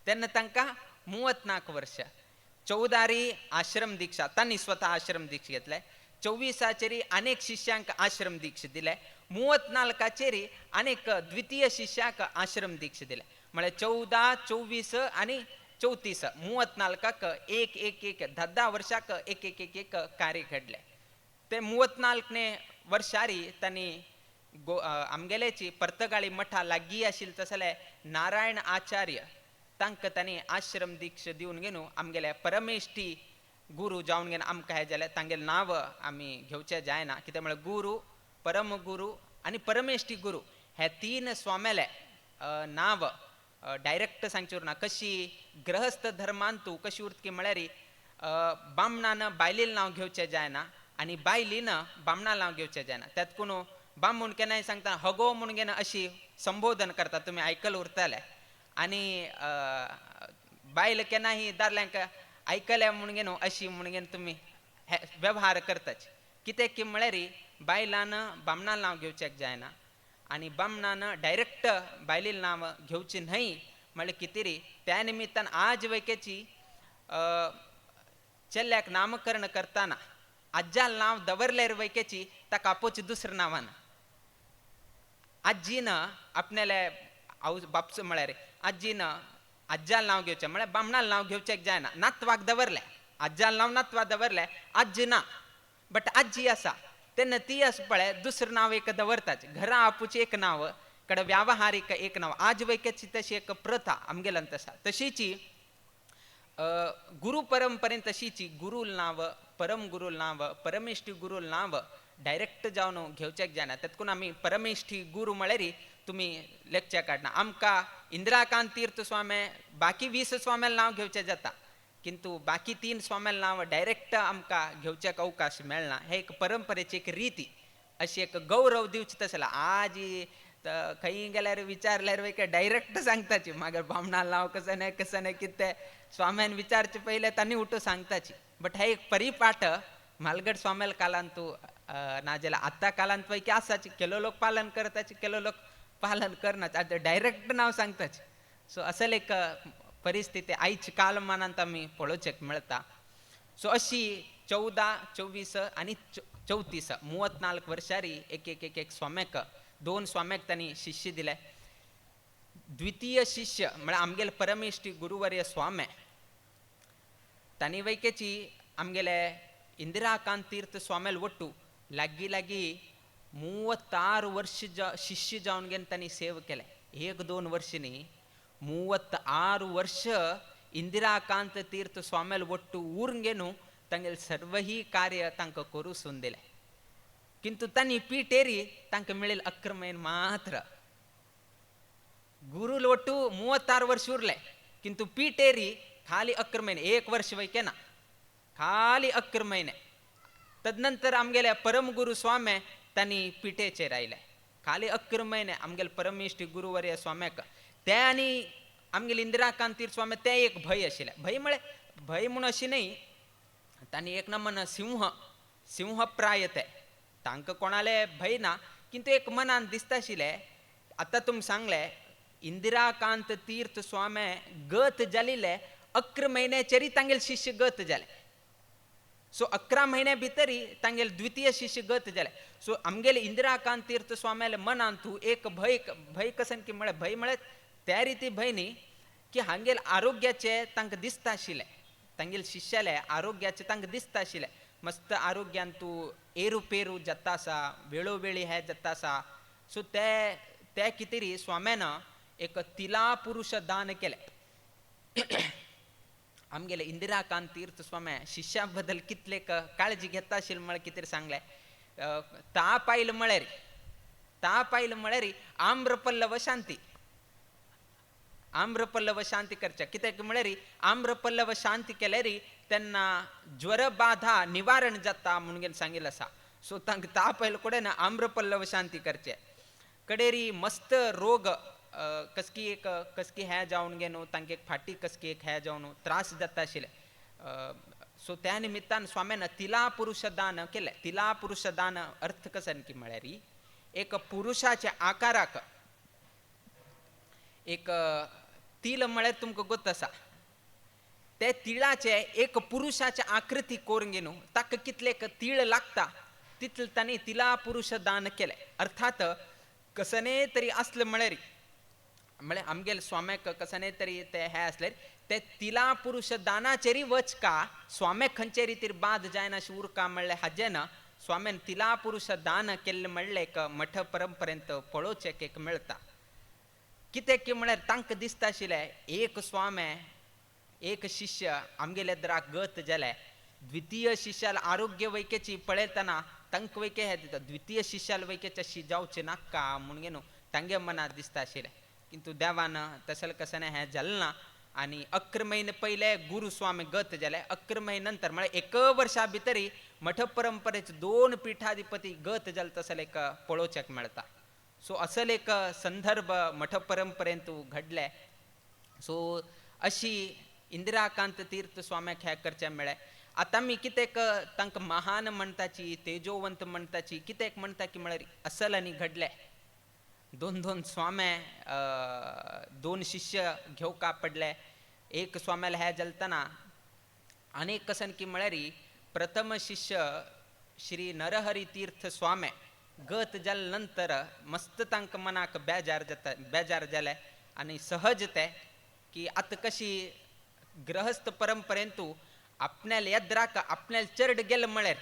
तेन्ना तांकां 34 वर्ष 14 आश्रम दीक्षा तांणी स्वतः आश्रम दीक्षा घेतले, 24 अनेक शिष्यांक आश्रम दीक्षा दिले, 34 अनेक द्वितीय शिष्याक आश्रम दीक्षा दिले. म्हळ्यार 14, 24 आनी 34 34 एक एक एक 10 वर्षाक एक एक एक एक कार्य घडले. ते 34 वर्षारी तांणी गो आमगेल्याची पर्तगाळी मठा लागीं आशिल्ले तसले नारायण आचार्य तांकां तांणी आश्रम दीक्षा दिवन घेवन आमगेले परमेष्ठी गुरु जावन घेवन आमकां हें जालें. तांगेलें नांव आमी घेवचें जायना, कित्याक म्हळ्यार गुरु, परमगुरु आनी परमेष्ठी गुरु हे 3 स्वाम्याले नांव डायरेक्ट सांगचें उरना. कशी गृहस्थ धर्मांतू कशी उरता की म्हळ्यार बामणान बायलेन नांव घेवचें जायना आनी बायलीन बामणा नांव घेवचें जायना. त्यात कोण बामण केन्नाय सांगता हगो म्हणून घेवन अशी संबोधन करता, तुमी आयकल उरतले. आनी बायल केन्नाय दादल्यांक आयकलें म्हणून घेवन अशी म्हणून घेवन तुमी हे वेव्हार करताच. कित्याक की म्हळ्यार बायलान बामणा नांव घेवचें जायना आनी बामणान डायरेक्ट बायलेन नांव घेवचें न्हय म्हळ्यार कितें रे. त्या निमित्तान आज वैकेची चेल्ल्याक नामकरण करतना आज्याल नांव दवरल्यार वैकेची ताका आपोवचें दुसऱ्या नांवान. आजीन आपणाले आवय बापसो म्हळ्यार आजीन आज्याल नांव घेवचें म्हळ्यार बामणाल नांव घेवचें जायना. नातवाक दवरलें, आज्याल नांव नातवा दवरलें, आजी ना बट आजी आसा तेन्ना ती आसा पळय दुसरें नांव एक दवरताच. घरा आपूचें एक नांव, कडेन व्यावहारीक एक नांव. आज वैकेची तशी एक प्रथा आमगेल्यान आसा. तशीची गुरु परंपरेन तशीची गुरुल नांव, परम गुरुल नांव, परमेष्ठी गुरुल नांव डायरेक्ट जावन घेवचेक जायना. तेतकून आमी परमेश्ठी गुरू म्हळ्यार तुमी लेक्चर काडना. आमकां इंदिराकांत तीर्थ स्वामी बाकी 20 स्वाम्याल नांव घेवचें जाता, किंतु बाकी 3 स्वाम्याल नांव डायरेक्ट आमकां घेवच्याक अवकाश मेळना. हे एक परंपरेची एक रिती, अशी एक गौरव दिवची तसला. आज खंय गेल्यार विचारल्यार वय डायरेक्ट सांगताची, मागीर बामणा नांव कसं नाही कसं नाही कितें स्वाम्यान विचारचे पयलें तांणी उठो सांगताची. बट हे एक परिपाठ म्हालगड स्वाम्याल कालान तूं नाजाल्यार आतां कालांत पैकी आसाची, केलो लोक पालन करताची, केलो लोक पालन करनाच, आतां डायरेक्ट नांव सांगताची. सो असल एक परिस्थिती आयज कालमानांत आमी पळोवचेक मेळटा. सो अशी 14, 24 आनी 34 34 वर्सांनी एक एक एक एक स्वाम्याक, 2 स्वाम्याक तांणी शिष्य दिले. द्वितीय शिष्य म्हळ्यार आमगेले परमेश्टी गुरुवर्य स्वामे तांणी वैकेची आमगेले इंदिराकांत तीर्थ स्वाम्याल ಒಟ್ಟು लागीं लागीं 36 वर्ष शिष्य जावन घेवन तांणी सेव केले. 1-2 वर्ष न्ही, 36 वर्ष इंदिराकांत तीर्थ स्वाम्याल ಒಟ್ಟು ऊरून तांगेले सर्वही कार्य तांकां करूसून दिलें. किंतु तांणी पीटेरी तांकां मेळिल्ले 11 म्हयने मात्र. गुरुल ಒಟ್ಟು 36 वर्ष उरले, किंतु पीटेरी खाली 11 म्हयने, 1 वर्ष वैके ना, खाली 11 म्हयने. तदनंतर आमगेले परमगुरु स्वामे तांणी पिठेचेर आयले, खाली 11 म्हयने आमगेले परमेश्टी गुरुवर्य स्वाम्याक. ते आनी आमगेले इंदिराकांत तीर्थ स्वामी ते एक भंय आशिल्लें. भंय म्हळ्यार भंय म्हूण अशी न्ही, तांणी एक नमन सिंह सिंहप्राय ते, तांकां कोणाले भंय ना, किंतु एक मनान दिसता आशिल्लें. आतां तुमी सांगलें इंदिराकांत तीर्थ स्वामे गत जालिले 11 म्हयन्याचेरय तांगेले शिष्य गत जाले. सो 11 म्हयन्या भितरी तांगेले द्वितीय शिष्य गत जाले. सो आमगेले इंदिराकांत तीर्थ स्वाम्याले मनांतू एक भंय, भंय कसन की म्हळ्यार भंय म्हळ्यार त्या रिती भंय न्ही की हांगेले आरोग्याचें तांकां दिसता आशिल्लें, तांगेले शिष्याले आरोग्याचें तांकां दिसता आशिल्लें. मस्त आरोग्यान तूं एरुपेरू जाता आसा, वेळोवेळी हें जाता आसा. सो ते ते कितें स्वाम्यान एक तिला पुरुष दान केलें. आमगेले इंदिराकांत तीर्थ स्वामी शिष्या बद्दल कितले काळजी घेता आशिल्ले म्हळ्यार कितें सांगलें. ताप आयलो म्हळ्यार, ताप आयलो म्हळ्यार आम्रपल्लव शांती, आम्रपल्लव शांती करच्या. कित्याक म्हळ्यार आम्रपल्लव शांती केल्यार तेन्ना ज्वर बाधा निवारण जाता म्हणून सांगिल्लें आसा. सो तांकां ताप आयलो कडेन आम्रपल्लव शांती करचें. कडेरी मस्त रोग कसकी एक कसकी हें जावन गे न्हू, तांकां एक फाटी कसकी एक हें जावन त्रास जाता आशिल्ले. सो त्या निमित्तान स्वाम्यान तिला पुरुष दान केलें. तिला पुरुष दान अर्थ कसन की म्हळ्यार एक पुरुषाच्या आकाराक एक तिल म्हळ्यार तुमकां गोत आसा, ते तिळाचे एक पुरुषाच्या आकृती करून गे न्हू, ताका कितले तीळ लागता तितले तांणी तिला पुरुष दान केलें. अर्थात कसने तरी आसलें म्हळ्यार म्हळ्यार आमगेले स्वाम्याक कसने तरी ते हें आसलें ते तिला पुरुष दानाचेरय वच का स्वाम्याक खंयचे रितीर बाद जायना अशें उरका म्हणलें हाजें ना स्वाम्यान तिला पुरुष दान केल्लें म्हणलें एक मठ परंपरेंत पळोवचें एक मेळटा. कित्याक की म्हळ्यार तांकां दिसता आशिल्लें एक स्वामे एक शिष्य आमगेले द्राक गत जालें, द्वितीय शिष्याल आरोग्य वैकेची पळयतना तांकां वैके हें दिता, द्वितीय शिष्याल वैकेचे अशी जावचें नाका म्हणून न्हू तांगे मनांत दिसता आशिल्लें. किंतु देवान तशें कसं हें जालें ना आनी 11 म्हयने पयले गुरु स्वामी गत जाले. 11 म्हयने नंतर म्हळ्यार 1 वर्सा भितरी मठ परंपरेचे 2 पीठाधिपती गत जाले तसलें एक पळोवच्याक मेळटा. सो असल एक संदर्भ मठ परंपरेंत घडले. सो अशी इंदिराकांत तीर्थ स्वाम्याक हें करचें मेळ्ळें. आतां आमी कितें तांकां महान म्हणटाची, तेजोवंत म्हणटाची, कित्याक म्हणटा की म्हळ्यार असल आनी घडलें. 2-2 स्वामे 2 शिष्य घेवका पडले. एक स्वाम्याला हें जालतना आनी एक कसन की म्हळ्यार प्रथम शिष्य श्री नरहरी तीर्थ स्वामे गत जाले नंतर मस्त तांकां मनाक बेजार जाता, बेजार जालें आनी सहज ते की आतां कशी गृहस्थ परंपरेंतू आपल्याला येद्राक आपल्याला चर्ड गेलें म्हळ्यार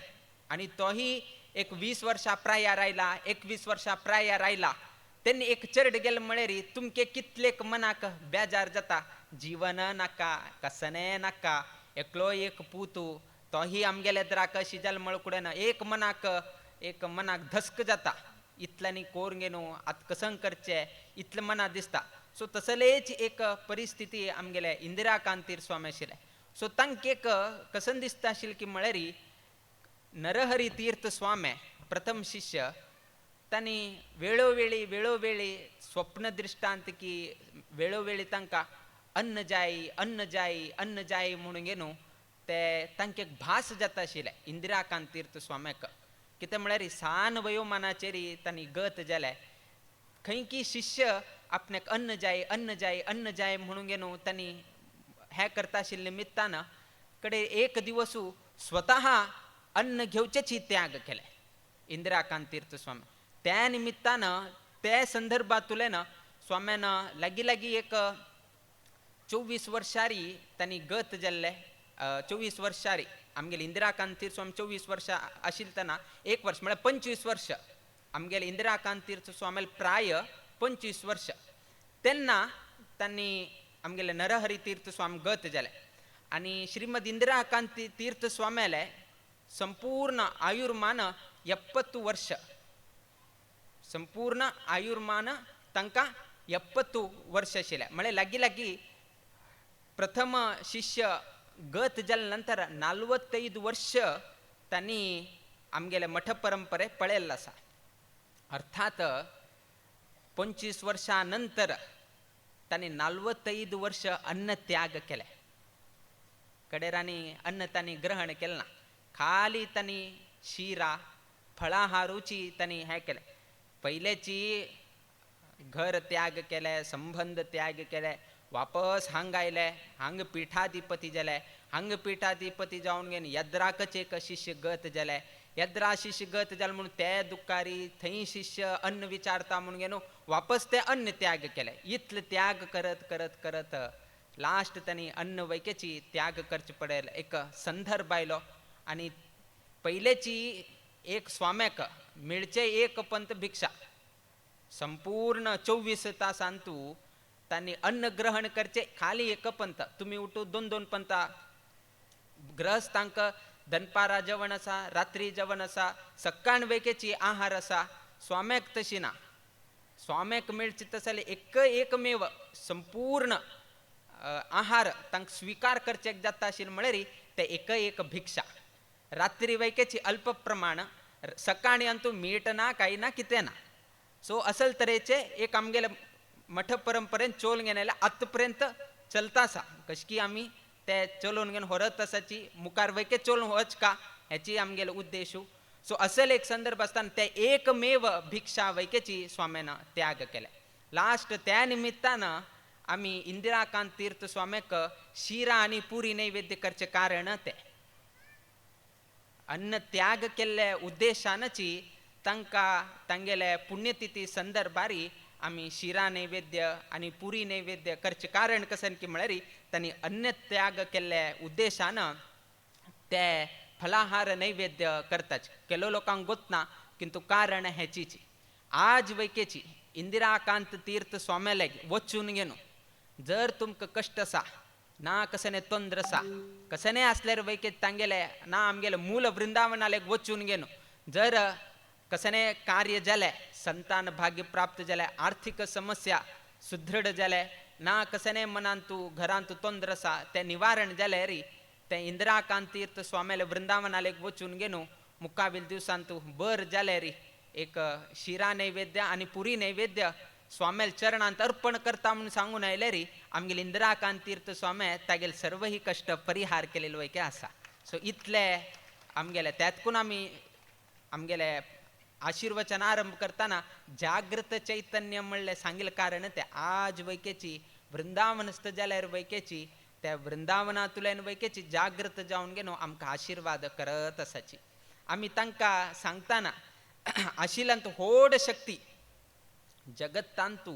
आनी तोही एक 20 वर्सां प्रायार आयला, 21 वर्सां प्रायार आयला, तेन्ना एक चर्ड गेलें म्हळ्यार तुमके कितलेक मनाक बेजार जाता, जीवन नाका, कसनें नाका, एकलो एक पूत तोही आमगेले द्राक अशी जालें म्हळ कुडेन एक मनाक एक मनाक धस्क जाता, इतल्यांनी कोर न्हू आतां कसंग करचें इतलें मनाक दिसता. सो तसलेच एक परिस्थिती आमगेले इंदिराकांत तीर्थ स्वामी आशिल्ले. सो तांकां एक कसन दिसता आशिल्लें की म्हळ्यार नरहरी तीर्थ स्वामी प्रथम शिष्य तांणी वेळोवेळी वेळोवेळी स्वप्न दृश्टांत की वेळोवेळी तांकां अन्न जाय अन्न जाय अन्न जाय म्हणून न्हू ते तांकां एक भास जाता आशिल्लें इंदिराकांत तीर्थ स्वाम्याक. कितें म्हळ्यार सान वयोमानाचेर तांणी गत जालें. खंय की शिष्य आपल्याक अन्न जाय अन्न जाय अन्न जाय म्हणून न्हू तांणी हें करता आशिल्ले निमित्तान कडे एक दिवसू स्वतः अन्न घेवचेच त्याग केले इंदिराकांत तीर्थ स्वामी. त्या निमित्तान त्या संदर्भातल्यान स्वाम्यान लागीं लागीं एक 24 वर्सांनी तांणी गत जाल्ले. 24 वर्सांनी आमगेले इंदिराकांत तीर्थ स्वामी 24 वर्सां आशिल्ले तेन्ना एक वर्स म्हळ्यार 25 वर्स आमगेले इंदिराकांत तीर्थ स्वामील प्राय 25 वर्स तेन्ना तांणी आमगेले नरहरी तीर्थ स्वामी गत जाले. आनी श्रीमद इंदिराकांत तीर्थ स्वाम्याले संपूर्ण आयुर्मान 70 वर्ष, संपूर्ण आयुर्मान तांकां 70 वर्ष आशिल्लें. म्हळ्यार लागीं लागीं प्रथम शिष्य गत जाले नंतर 45 वर्ष तांणी आमगेले मठ परंपरे पळयल्लो आसा. अर्थात 25 वर्सां नंतर तांणी 45 वर्ष अन्न त्याग केले. कडेरांनी अन्न तांणी ग्रहण केलें ना, खाली तांणी शिरा फळाहारूची तांणी हें केलें. पयलेची घर त्याग केले, संबंध त्याग केले, वापस हांग आयले, हांग पिठाधिपती जाले. हांग पिठाधिपती जावन घेवन यद्राकच एक शिष्य गत जाले. यद्रा शिष्य गत जाले म्हणून ते दुकारी थंय शिष्य अन्न विचारता म्हणून घेवन वापस ते अन्न त्याग केले. इतले त्याग करत करत करत लास्ट तांणी अन्न वैकेची त्याग करचे पडेल एक संदर्भ आयलो. आनी पयलेची एक स्वाम्याक मेळचे एक पंत भिक्षा संपूर्ण 24 तासांतू तांणी अन्न ग्रहण करचे खाली एक पंत. तुमी उठू दोन दोन पंता गृहस्थांक दनपारा जेवण आसा, रात्री जेवण आसा, सक्काण वेकेची आहार आसा. स्वाम्याक तशी ना, स्वाम्याक मेळचे तसले एक एकमेव संपूर्ण आहार तांकां स्विकार करचे जाता आशिल्लें म्हळ्यार ते एक एक भिक्षा. रात्री वैकेची अल्प प्रमाण, सकाळी अंतू मीठ ना कांय ना कितें ना. सो असल तरेचे एक आमगेले मठ परंपरेन चोल घेवन आयल्या आतां पर्यंत चलता आसा. कशकी आमी ते चलोवन घेवन व्हरत आसाची मुखार वैके चलोवन वच का हेची आमगेलो उद्देशू. सो असल एक संदर्भ आसतना ते एकमेव भिक्षा वैकेची स्वाम्यान त्याग केले. लास्ट त्या निमित्तान आमी इंदिराकांत तीर्थ स्वाम्याक शिरा आनी पुरी नैवेद्य करचें कारण ते अन्न त्याग केल्ले उद्देशानची तांकां तांगेले पुण्यतिथी संदर्भारी आमी शिरा नैवेद्य आनी पुरी नैवेद्य करचें कारण कशें की म्हळ्यार तांणी अन्न त्याग केल्ले उद्देशान ते फलाहार नैवेद्य करतात. केलो लोकांक गोतना किंतु कारण हेचीच. आज वैकेची इंदिराकांत तीर्थ स्वाम्याले वचून घेवन जर तुमकां कश्ट आसा ना कसने तंद्र आसा कसने आसल्यार वैके तांगेले ना आमगेले मूल वृंदावनाले वचून घेवन जर कसने कार्य जालें, संतान भाग्य प्राप्त जालें, आर्थिक समस्या सुदृढ जालें, ना कसने मनांतू घरांतू तंद्र आसा तें निवारण जालें री तें इंदिराकांत तीर्थ स्वाम्याले वृंदावनाले वचून घेवन मुखावेल दिवसांतू बर जालें री एक शिरा नैवेद्य आनी पुरी नैवेद्य स्वाम्याल चरणांत अर्पण करता म्हणून सांगून आयले री आमगेले इंदिराकांत तीर्थ स्वामी तागेले सर्वही कश्ट परिहार केलेलो वैके आसा. सो इतले आमगेले त्यातकून आमी आमगेले आशीर्वचन आरंभ करताना जागृत चैतन्य म्हणलें सांगिल्लें कारण ते आज वैकेची वृंदावनस्थ जाल्यार वैकेची त्या वृंदावनांतल्यान वैकेची जागृत जावन घेवन आमकां आशिर्वाद करत आसाची. आमी तांकां सांगतना आशिल्यांत व्हड शक्ती जगत्तांतू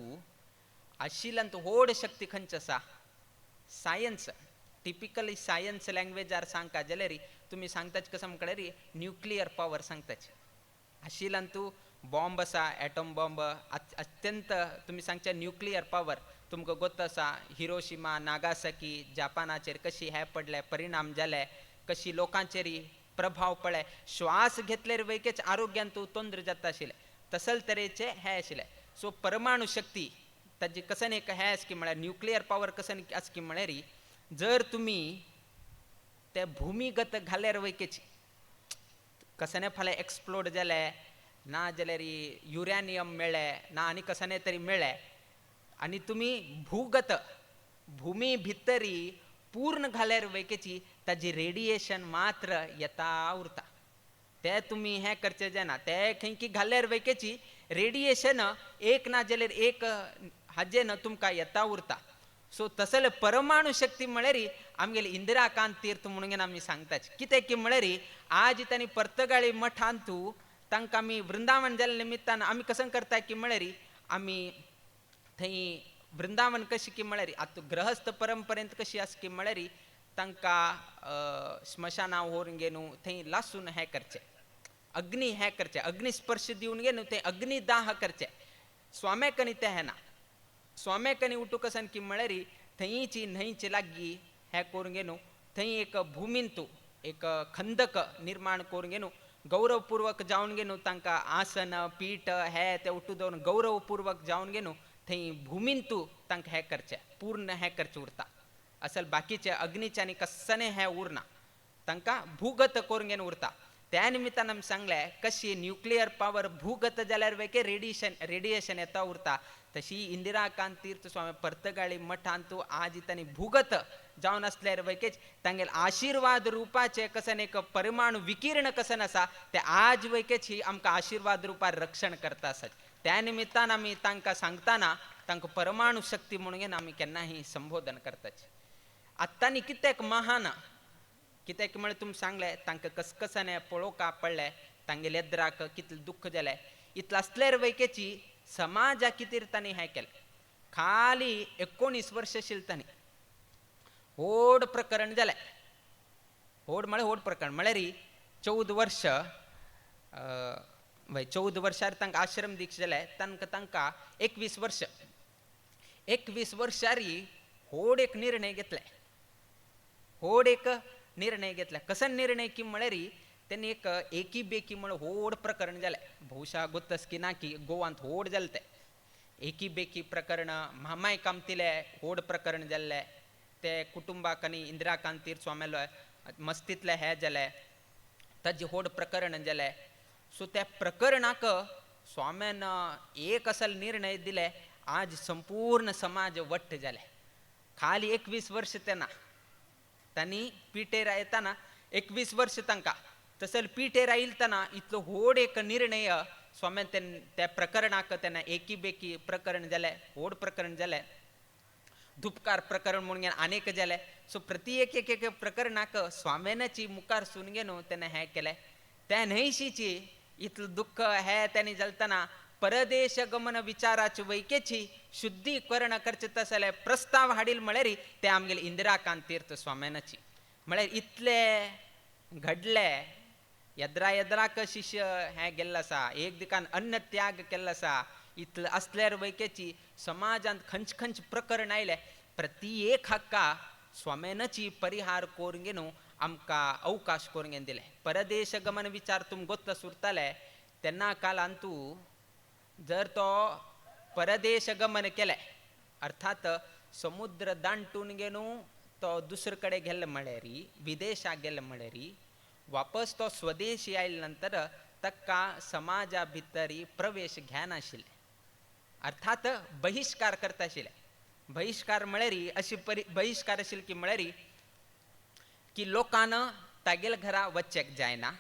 आशिल्यांत व्हड शक्ती खंयची आसा? सायन्स. टिपिकली सायन्स लँग्वेजार सांगता जाल्यार तुमी सांगताच कसं म्हणल्यार न्युक्लियर पॉवर सांगताच. आशिल्यांतू बॉम्ब आसा, एटॉम बॉम्ब अत्यंत तुमी सांगचे न्युक्लियर पॉवर तुमकां गोत आसा. हिरोशिमा नागासाकी जापानाचेर कशी हें पडलें परिणाम जाले, कशी लोकांचेर प्रभाव पडले, श्वास घेतल्यार वैकेच आरोग्यांतू तोंद्र जाता आशिल्लें, तसल तरेचे हें आशिल्लें. सो परमाणू शक्ती ताजी कसन एक हें आसा की म्हळ्यार न्युक्लियर पावर कसन आसा की म्हळ्यार जर तुमी ते भुमीगत घाल्यार वैकेची कसने फाल्यां एक्सप्लोड जाले ना जाल्यार युरेनियम मेळ्ळें ना आनी कसने तरी मेळ्ळें आनी तुमी भूगत भुमी भितरी पूर्ण घाल्यार वैकेची ताजी रेडिएशन मात्र येता उरता. ते तुमी हें करचें जायना, ते खंय की घाल्यार वैकेची रेडिएशन एक ना जाल्यार एक हाजें न तुमकां येता उरता. सो तसले परमाणू शक्ती म्हळ्यार आमगेली इंदिराकांत तीर्थ म्हणून आमी सांगताच कितें की म्हळ्यार आज तांणी पर्तगाळी मठांतू तांकां आमी वृंदावन जाल्ल्या निमित्तान आमी कसं करता की म्हळ्यार आमी थंय वृंदावन कशी की म्हळ्यार आतां गृहस्थ परंपरेंत कशी आसा की म्हळ्यार तांकां स्मशाना व्हरून घेवन थंय लासून हें करचें, अग्नी हें करचें, अग्निस्पर्श दिवन घेवन थंय अग्निदाह करचें. स्वाम्याकनी तें हें ना, स्वाम्याकनी उठू कसन की म्हळ्यार थंयची न्हंयची लागीं हें करून घेवन थंय एक भुमींतू एक खंदक निर्माण करून घेवन गौरवपूर्वक जावन घेवन तांकां आसन पीठ हें तें उठू दवरून गौरवपूर्वक जावन घेवन थंय भुमींतू तांकां हें करचें, पूर्ण हें करचें उरता. असल बाकीचे अग्निच्यानी कसने हें उरना, तांकां भूगत करून घेवन उरता. त्या निमित्तान आमी सांगलें कशी न्युक्लियर पावर भूगत जाल्यार वेके रेडिएशन रेडिएशन येता उरता, तशी इंदिराकांत तीर्थ स्वामी पर्तगाळी मठांतू आज तांणी भूगत जावन आसल्यार वैकेच तांगेले आशिर्वाद रुपाचे कसन एक परमाणू विकिरण कसन आसा ते आज वैकेच ही आमकां आशिर्वाद रुपार रक्षण करता आसत. त्या निमित्तान आमी तांकां सांगतना तांकां परमाणू शक्ती म्हणून आमी केन्नाय संबोधन करताच. आतां न्ही कित्याक महान कित्याक म्हळ्यार तुमी सांगलें तांकां कसकसाने पळोवका पडलें, तांगेले येद्राक कितलें दुख्ख जालें, इतलें आसल्यार वैकेची समाजा खातीर तांणी हें केलें. खाली 19 वर्सां आशिल्लें तांणी व्हड प्रकरण जालें, व्हड म्हळ्यार व्हड प्रकरण म्हळ्यार 14 वर्स 14 वर्सार तांकां आश्रम दीक्षा जालें, तांकां तांकां 21 वर्स 21 वर्सारी व्हड एक निर्णय घेतले, व्हड एक निर्णय घेतला. कसो निर्णय की म्हळ्यार तेणी एक एकी बेकी म्हळ्यार व्हड प्रकरण जालें, बहुशा गोतस की ना की गोवांत व्हड जालें तें एकी बेकी प्रकरण, म्हामाय कामतीले व्हड प्रकरण जाल्लें, ते कुटुंबाक आनी इंदिराकांत तीर्थ स्वाम्यालो मस्तींतलें हें जालें, ताजें व्हड प्रकरण जालें. सो त्या प्रकरणाक स्वाम्यान एक असल निर्णय दिले, आज संपूर्ण समाज वट्ट जाले. खाली 21 वर्स तेन्ना तांणी पिटेर येताना 21 वर्स तांकां तसो पिटेर आयिल्तना इतलो व्हड एक निर्णय स्वाम्यान त्या प्रकरणाक तेन्ना एकी बेकी प्रकरण जालें, व्हड प्रकरण जालें, धुपकार प्रकरण म्हणून आनेक जालें. सो प्रति एक एक एक प्रकरणाक स्वाम्यानाची मुखार सून घेवन तेन्ना हें केलें. त्या न्हंयशीची इतलें दुख्ख हें तेणी जालतना परदेश गमन विचाराचे वैकेची शुद्धीकरण करचें तसले प्रस्ताव हाडील म्हळ्यार ते आमगेले इंदिराकांत तीर्थ स्वाम्यानाची म्हळ्यार इतले घडले येद्रा येद्राक शिष्य हें गेल्लो आसा, एक दिकान अन्न त्याग केल्लो आसा, इतलें आसल्यार वैकेची समाजांत खंच खंच प्रकरण आयलें प्रति एक हक्का स्वाम्यानाची परिहार करून घेवन आमकां अवकाश करून घेवन दिले. परदेश गमन विचार तुम गोत्त सुरताले तेन्ना कालांत तूं जर तो परदेश गमन केलें अर्थात समुद्र दांटून घेवन तो दुसरे कडेन गेल्लो म्हळ्यार विदेशाक गेल्लो म्हळ्यार वापस तो स्वदेशी आयले नंतर ताका समाजा भितर प्रवेश घेनाशिल्ले, अर्थात बहिश्कार करता आशिल्ले. बहिश्कार म्हळ्यार अशी बहिश्कार आशिल्ले की म्हळ्यार की लोकान तागेल्या घरा वचचेक जायना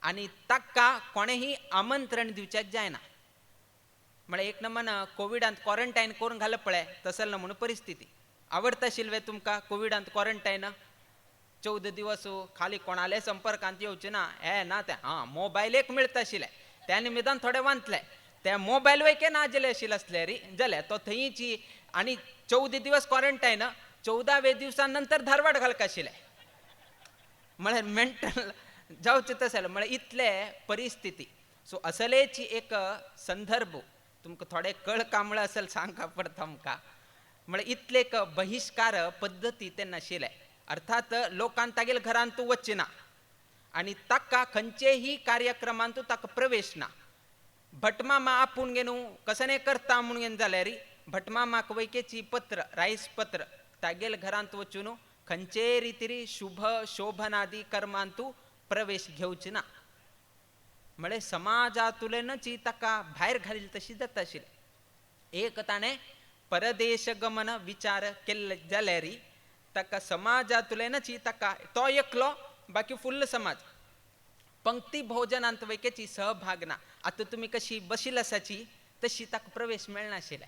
आनी ताका कोणेंय आमंत्रण दिवचेक जायना. म्हळ्यार एक नमन कोविडांत क्वॉरंटायन करून घालें पळय तसल ना म्हणून परिस्थिती. आवडटा आशिल्लें तुमकां कोविडांत क्वॉरंटायन 14 दिवस खाली कोणाले संपर्कांत येवचें ना हें ना तें, आं मोबायल एक मेळटा आशिल्लें त्या निमित्तान थोडे वांतले त्या मोबायल वयके ना जालें आशिल्लें आसल्यार जालें तो थंयची आनी 14 दिवस क्वॉरंटायन 14व्या दिवसा नंतर धारवाड घालका आशिल्लें म्हळ्यार मेंटल जावचें तशें म्हळ्यार इतले परिस्थिती. सो असलेची एक संदर्भ तुमकां थोडे कळ कांबळ असेल सांगका पडटा आमकां म्हळ्यार इतले एक बहिश्कार पद्दती तेन्ना आशिल्ले. अर्थात लोकान तागेले घरांत तूं वचचें ना आनी ताका खंयचेही कार्यक्रमांतू ताका प्रवेश ना. भटमामा आपूण घेवन कसने करता म्हणून घेवन जाल्यार भटमामाक वैकेची पत्र रायस पत्र तागेल घरांत वचून खंयचेय रितीरी शुभ शोभनादी कर्मांतू प्रवेश घेवची ना. म्हळ्यार समाजांतुल्यानच ताका भायर घालील तशी जाता आशिल्ली. एक ताणें परदेश गमन विचार केल्ले जाल्यार ताका समाजांतुल्यानच ताका तो एकलो बाकी फुल्ल समाज पंक्ती भोजनांत वैकेची सहभाग ना. आतां तुमी कशी बशील आसाची तशी ताका प्रवेश मेळनाशिल्ले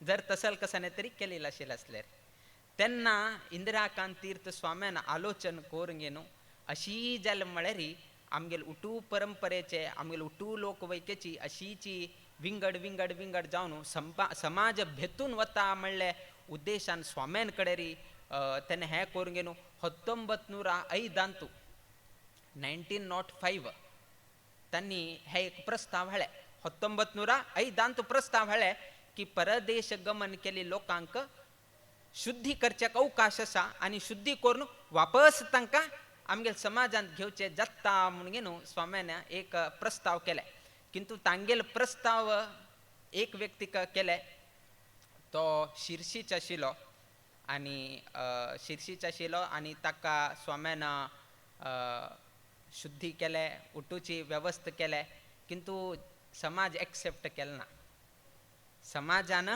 जर तसल कसाने तरी केलेलं आशिल्लें आसल्यार. तेन्ना इंदिराकांत तीर्थ स्वाम्यान आलोचन करून घेवन अशी जालें म्हळ्यार आमगेले उटू परंपरेचे आमगेले उटू लोकवैकेची अशीची विंगड विंगड विंगड जावन समाज भेतून वता म्हणले उद्देशान स्वाम्यान कडेन तेन्ना हें करून घेवन 1905 1905 तांणी हे एक प्रस्ताव हाडले. 1905 प्रस्ताव हाडले की परदेश गमन केल्ले लोकांक शुद्धी करच्याक अवकाश आसा आनी शुद्धी करून वापस तांकां आमगेले समाजांत घेवचे जाता म्हणून न्हू स्वाम्यान एक प्रस्ताव केले. किंतु तांगेलो प्रस्ताव एक व्यक्तीक केले तो शिर्शीच आशिल्लो आनी शिर्शीच आशिल्लो आनी ताका स्वाम्यान शुद्धी केले उठूची वेवस्था केले. किंतु समाज एक्सेप्ट केले ना, समाजान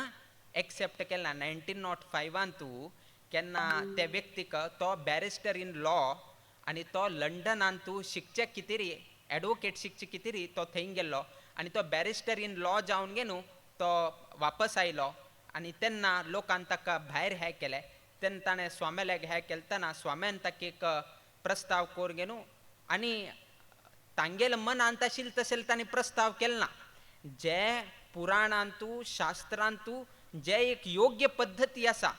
एक्सेप्ट केले ना. 1905 केन्ना त्या व्यक्तीक तो बॅरिस्टर इन लॉ आनी तो लंडनांतू शिकचे कितेरी एडवोकेट शिकचे कितेरी तो थंय गेल्लो आनी तो बॅरिस्टर इन लॉ जावन घेवन तो वापस आयलो आनी तेन्ना लोकान ताका भायर हें केलें. तेन्ना ताणें स्वाम्याक हें केलें तेन्ना स्वाम्यान ताका एक प्रस्ताव करून घेवन आनी तांगेले मनांत आशिल्लें तशें ताणें प्रस्ताव केलो ना. जे पुराणांतू शास्त्रांतू जे एक योग्य पद्दती आसा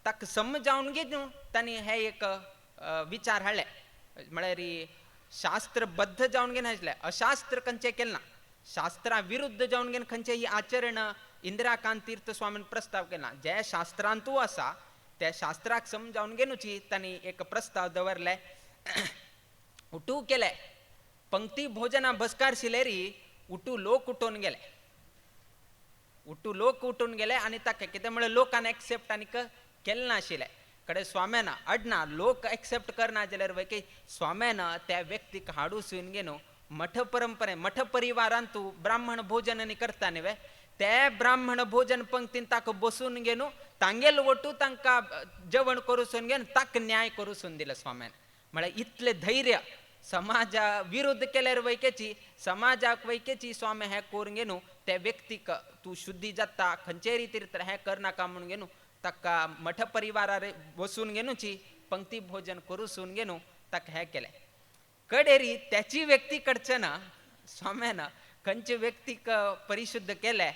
ताका समजावन घेवन तांणी हे एक विचार हाडले. म्हळ्यार शास्त्रबद्ध जावन घेवन आशिल्लें, अशास्त्र खंयचें केलें ना, शास्त्रा विरुद्ध जावन घेवन खंयचेंय आचरण इंदिराकांत तीर्थ स्वामीन प्रस्ताव केला. जे शास्त्रांतू आसा त्या शास्त्राक समजावन घेवनूच तांणी एक प्रस्ताव दवरले. उठू केले पंक्ती भोजना बसकार शिलेरी उठू लोक उठून गेले, उठू लोक उठून गेले आनी ताका कितें म्हळ्यार लोकान एक्सेप्ट आनीक केलें नाशिल्लें. कडे स्वाम्यान अडना लोक एक्सेप्ट करना जाल्यार वय स्वाम्यान त्या व्यक्तीक हाडून घेवन मठ परंपरे मठ परिवारांतू ब्राह्मण भोजन आनी करता न्ही वे ते ब्राह्मण भोजन पंक्तीन ताका बसून घेवन तांगेल वटू तांकां जेवण करूसून घेवन ताका न्याय करूसून दिलो स्वाम्यान. म्हळ्यार इतलें धैर्य समाजा विरुद्ध केल्यार वैकेची समाजाक वैकेची स्वामी हें करून घेवन त्या व्यक्तीक तूं शुद्धी जाता खंयचे रितीर तर हें करनाका म्हणून घेवन ताका मठ परिवारार बसून घेवनूची पंक्ती भोजन करूसून घेवन ताका हें केलें. कडेरी त्याची व्यक्ती कडचे ना स्वाम्यान खंयचे व्यक्तीक परिशुद्ध केलें,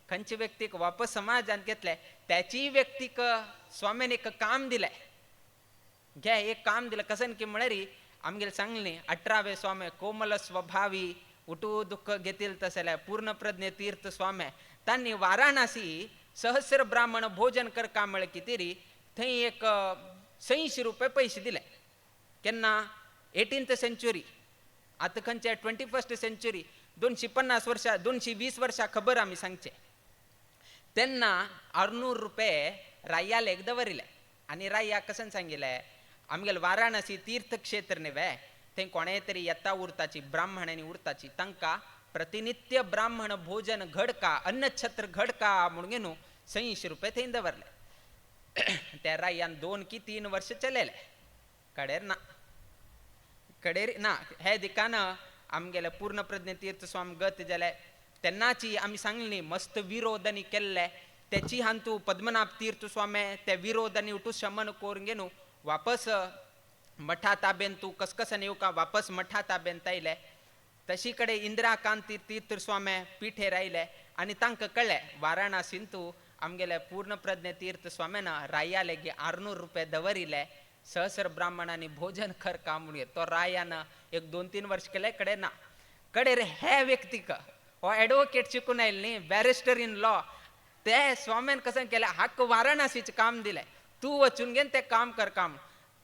खंयचे व्यक्तीक वापस समाजांत घेतलें, त्याची व्यक्तीक स्वाम्यान एक काम दिलें. घे एक काम दिलें कसन की म्हळ्यार आमगेले सांगलें 18वे स्वामी कोमल स्वभावी उठू दुःख घेतील तसले पूर्णप्रज्ञ तीर्थ स्वामी तांणी वाराणसी सहस्र ब्राह्मण भोजन करका म्हळ्यार कितें थंय एक 180 रुपये पयशे दिले. केन्ना 18th century, आतां खंयचे 21st century, 250 वर्सां 220 वर्सां खबर आमी सांगचे. तेन्ना 600 रुपये रायाले एक दवरिले आनी राया कशें सांगिल्लें आमगेले वाराणसी तीर्थक्षेत्र न्ही वे थंय कोणेय तरी येता उरताची ब्राह्मणांनी उरताची तांकां प्रतिनित्य ब्राह्मण भोजन घडका अन्नछत्र घडका म्हणून घेवन 180 रुपये थंय दवरले. त्या रायान 2 की 3 वर्ष चलयले. कडेर ना, कडेर ना हे दिकान आमगेले पूर्णप्रज्ञ तीर्थ स्वामी गत जाले. तेन्नाची आमी सांगली मस्त विरोध आनी केल्ले तेची हांतू पद्मनाभ तीर्थ स्वामी ते विरोध आनी उठू शमन करून घेवन वापस मठा ताबेन तूं कसकसन येवका वापस मठा ताबेन आयले. तशी कडेन इंदिराकांत तीर्थ स्वामी पिठेर आयले आनी तांकां कळ्ळें वाराणसींतू आमगेले पूर्णप्रज्ञ तीर्थ स्वाम्यान रायाले 600 रुपये दवरिले सहस्र ब्राह्मणांनी भोजन कर का म्हणून. तो रायान एक 2-3 वर्ष केले कडे ना. कडे रे हे व्यक्तीक हो एडवोकेट शिकून आयले न्ही बॅरिस्टर इन लॉ ते स्वाम्यान कशें केलें हाक वाराणसीचें काम दिलें तूं वचून घेवन तें काम कर काम.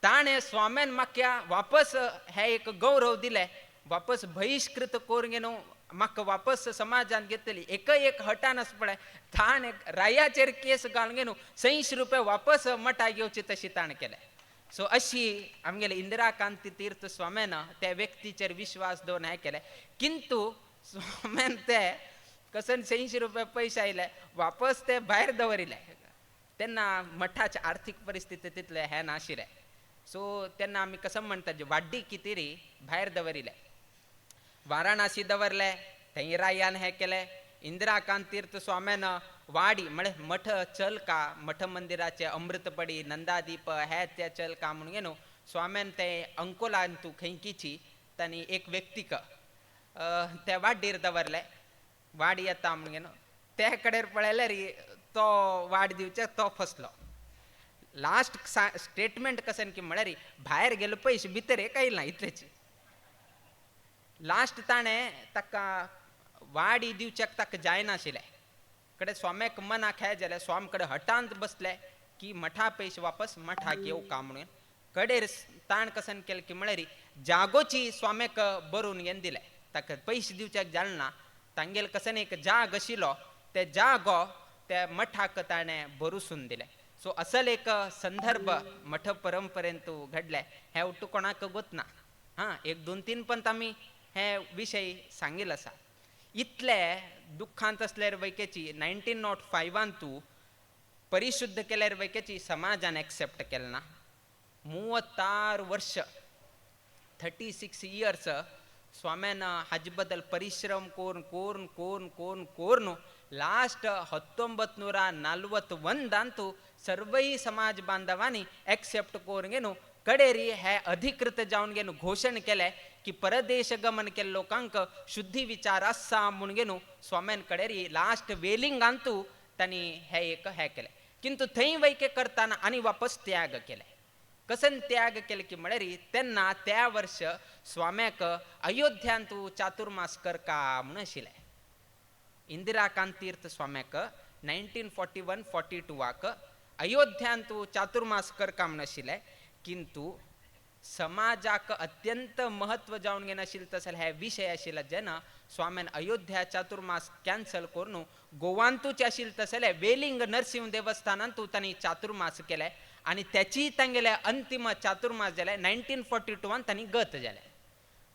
ताणें स्वाम्यान म्हाका वापस हे एक गौरव दिले, वापस बहिश्कृत करून न्हू म्हाका वापस समाजान घेतली. एक एक हटान आसा पळय ताणें रायाचेर केस घालून न्हू 100 रुपया वापस मठाक येवचे तशी ताणें केलें. सो अशी आमगेले इंदिराकांत तीर्थ स्वाम्यान त्या व्यक्तीचेर विश्वास दवरून हें केलें. किंतु स्वाम्यान ते कसन 100 रुपया पयशे आयले वापस ते भायर दवरिले. तेन्ना मठाचे आर्थीक परिस्थिती तितले हें नाशिल्लें. सो तेन्ना आमी कसं म्हणटा वाड्डी कितें भायर दवरिले, वाराणासी दवरले, थंय रायान हें केलें. इंदिराकांत तीर्थ स्वाम्यान वाडी म्हळ्यार मठ चल का, मठ मंदिराचे अमृतपडी नंदादीप हे ते चल का म्हणून न्हू स्वाम्यान ते अंकोलान तूं खंयकीची तांणी एक व्यक्तीक ते वाडीर दवरले. वाडी येता म्हणून न्हू ते कडेन पळयल्यार तो वाड दिवचे तो फसलो. लास्ट स्टेटमेंट कशें की म्हळ्यार भायर गेलो पयशे भितर एक आयला इतलेच. लास्ट ताणें ताका वाडी दिवच्याक ताका जायनाशिल्लें. कडेन स्वाम्याक मनाक हें जालें, स्वाम कडेन हटांत बसले की मठा पयशे वापस मठाक येवका म्हणून. कडेर ताण कसन केलें की म्हळ्यार जागोची स्वाम्याक बरोवन घेवन दिले. ताका पयशे दिवच्याक जालें ना, तांगेले कसन एक जाग आशिल्लो ते जागो त्या मठाक ताणें बरोसून दिलें. सो असल एक संदर्भ मठ परंपरेन तूं घडलें हें उट्टू कोणाक गोतना. हां, एक दोन तीन पंत आमी हे विशय सांगिल्लो आसा. इतले दुख्खांत आसल्यार वैकेची 1905 तूं परिशुद्ध केल्यार वैकेची समाजान एक्सेप्ट केलें ना. 36 वर्ष 36 इयर्स स्वाम्यान हाजे बद्दल परिश्रम करून करून करून करून करून लास्ट 1941 सर्वय समाज बांधवांनी एक्सेप्ट करून घेवन कडेरी हे अधिकृत जावन घेवन घोशण केलें की परदेश गमन केल्ले लोकांक शुद्धी विचार आसा म्हूण घेवन स्वाम्यान कडेरी लास्ट वेलिंगांतू तांणी हे एक हें केलें. किंतु थंय वैके करतना आनी वापस त्याग केले. कसन त्याग केले की म्हळ्यार तेन्ना त्या वर्स स्वाम्याक अयोध्यांतू चातुर्मास करका म्हूण आशिल्लें. इंदिराकांत तीर्थ स्वाम्याक 1941-42 अयोध्यांतू चातुर्मास करका म्हूण आशिल्लें. किंतु समाजाक अत्यंत महत्व जावन घेनाशिल्लें तसले हे विशय आशिल्ले जेन्ना स्वाम्यान अयोध्या चातुर्मास कॅन्सल करून गोवांतूच आशिल्लें तसले वेलिंग नरसिंह देवस्थानांतू तांणी चातुर्मास केले आनी त्याची तांगेले अंतिम चातुर्मास जाले 1942 तांणी गत जाले.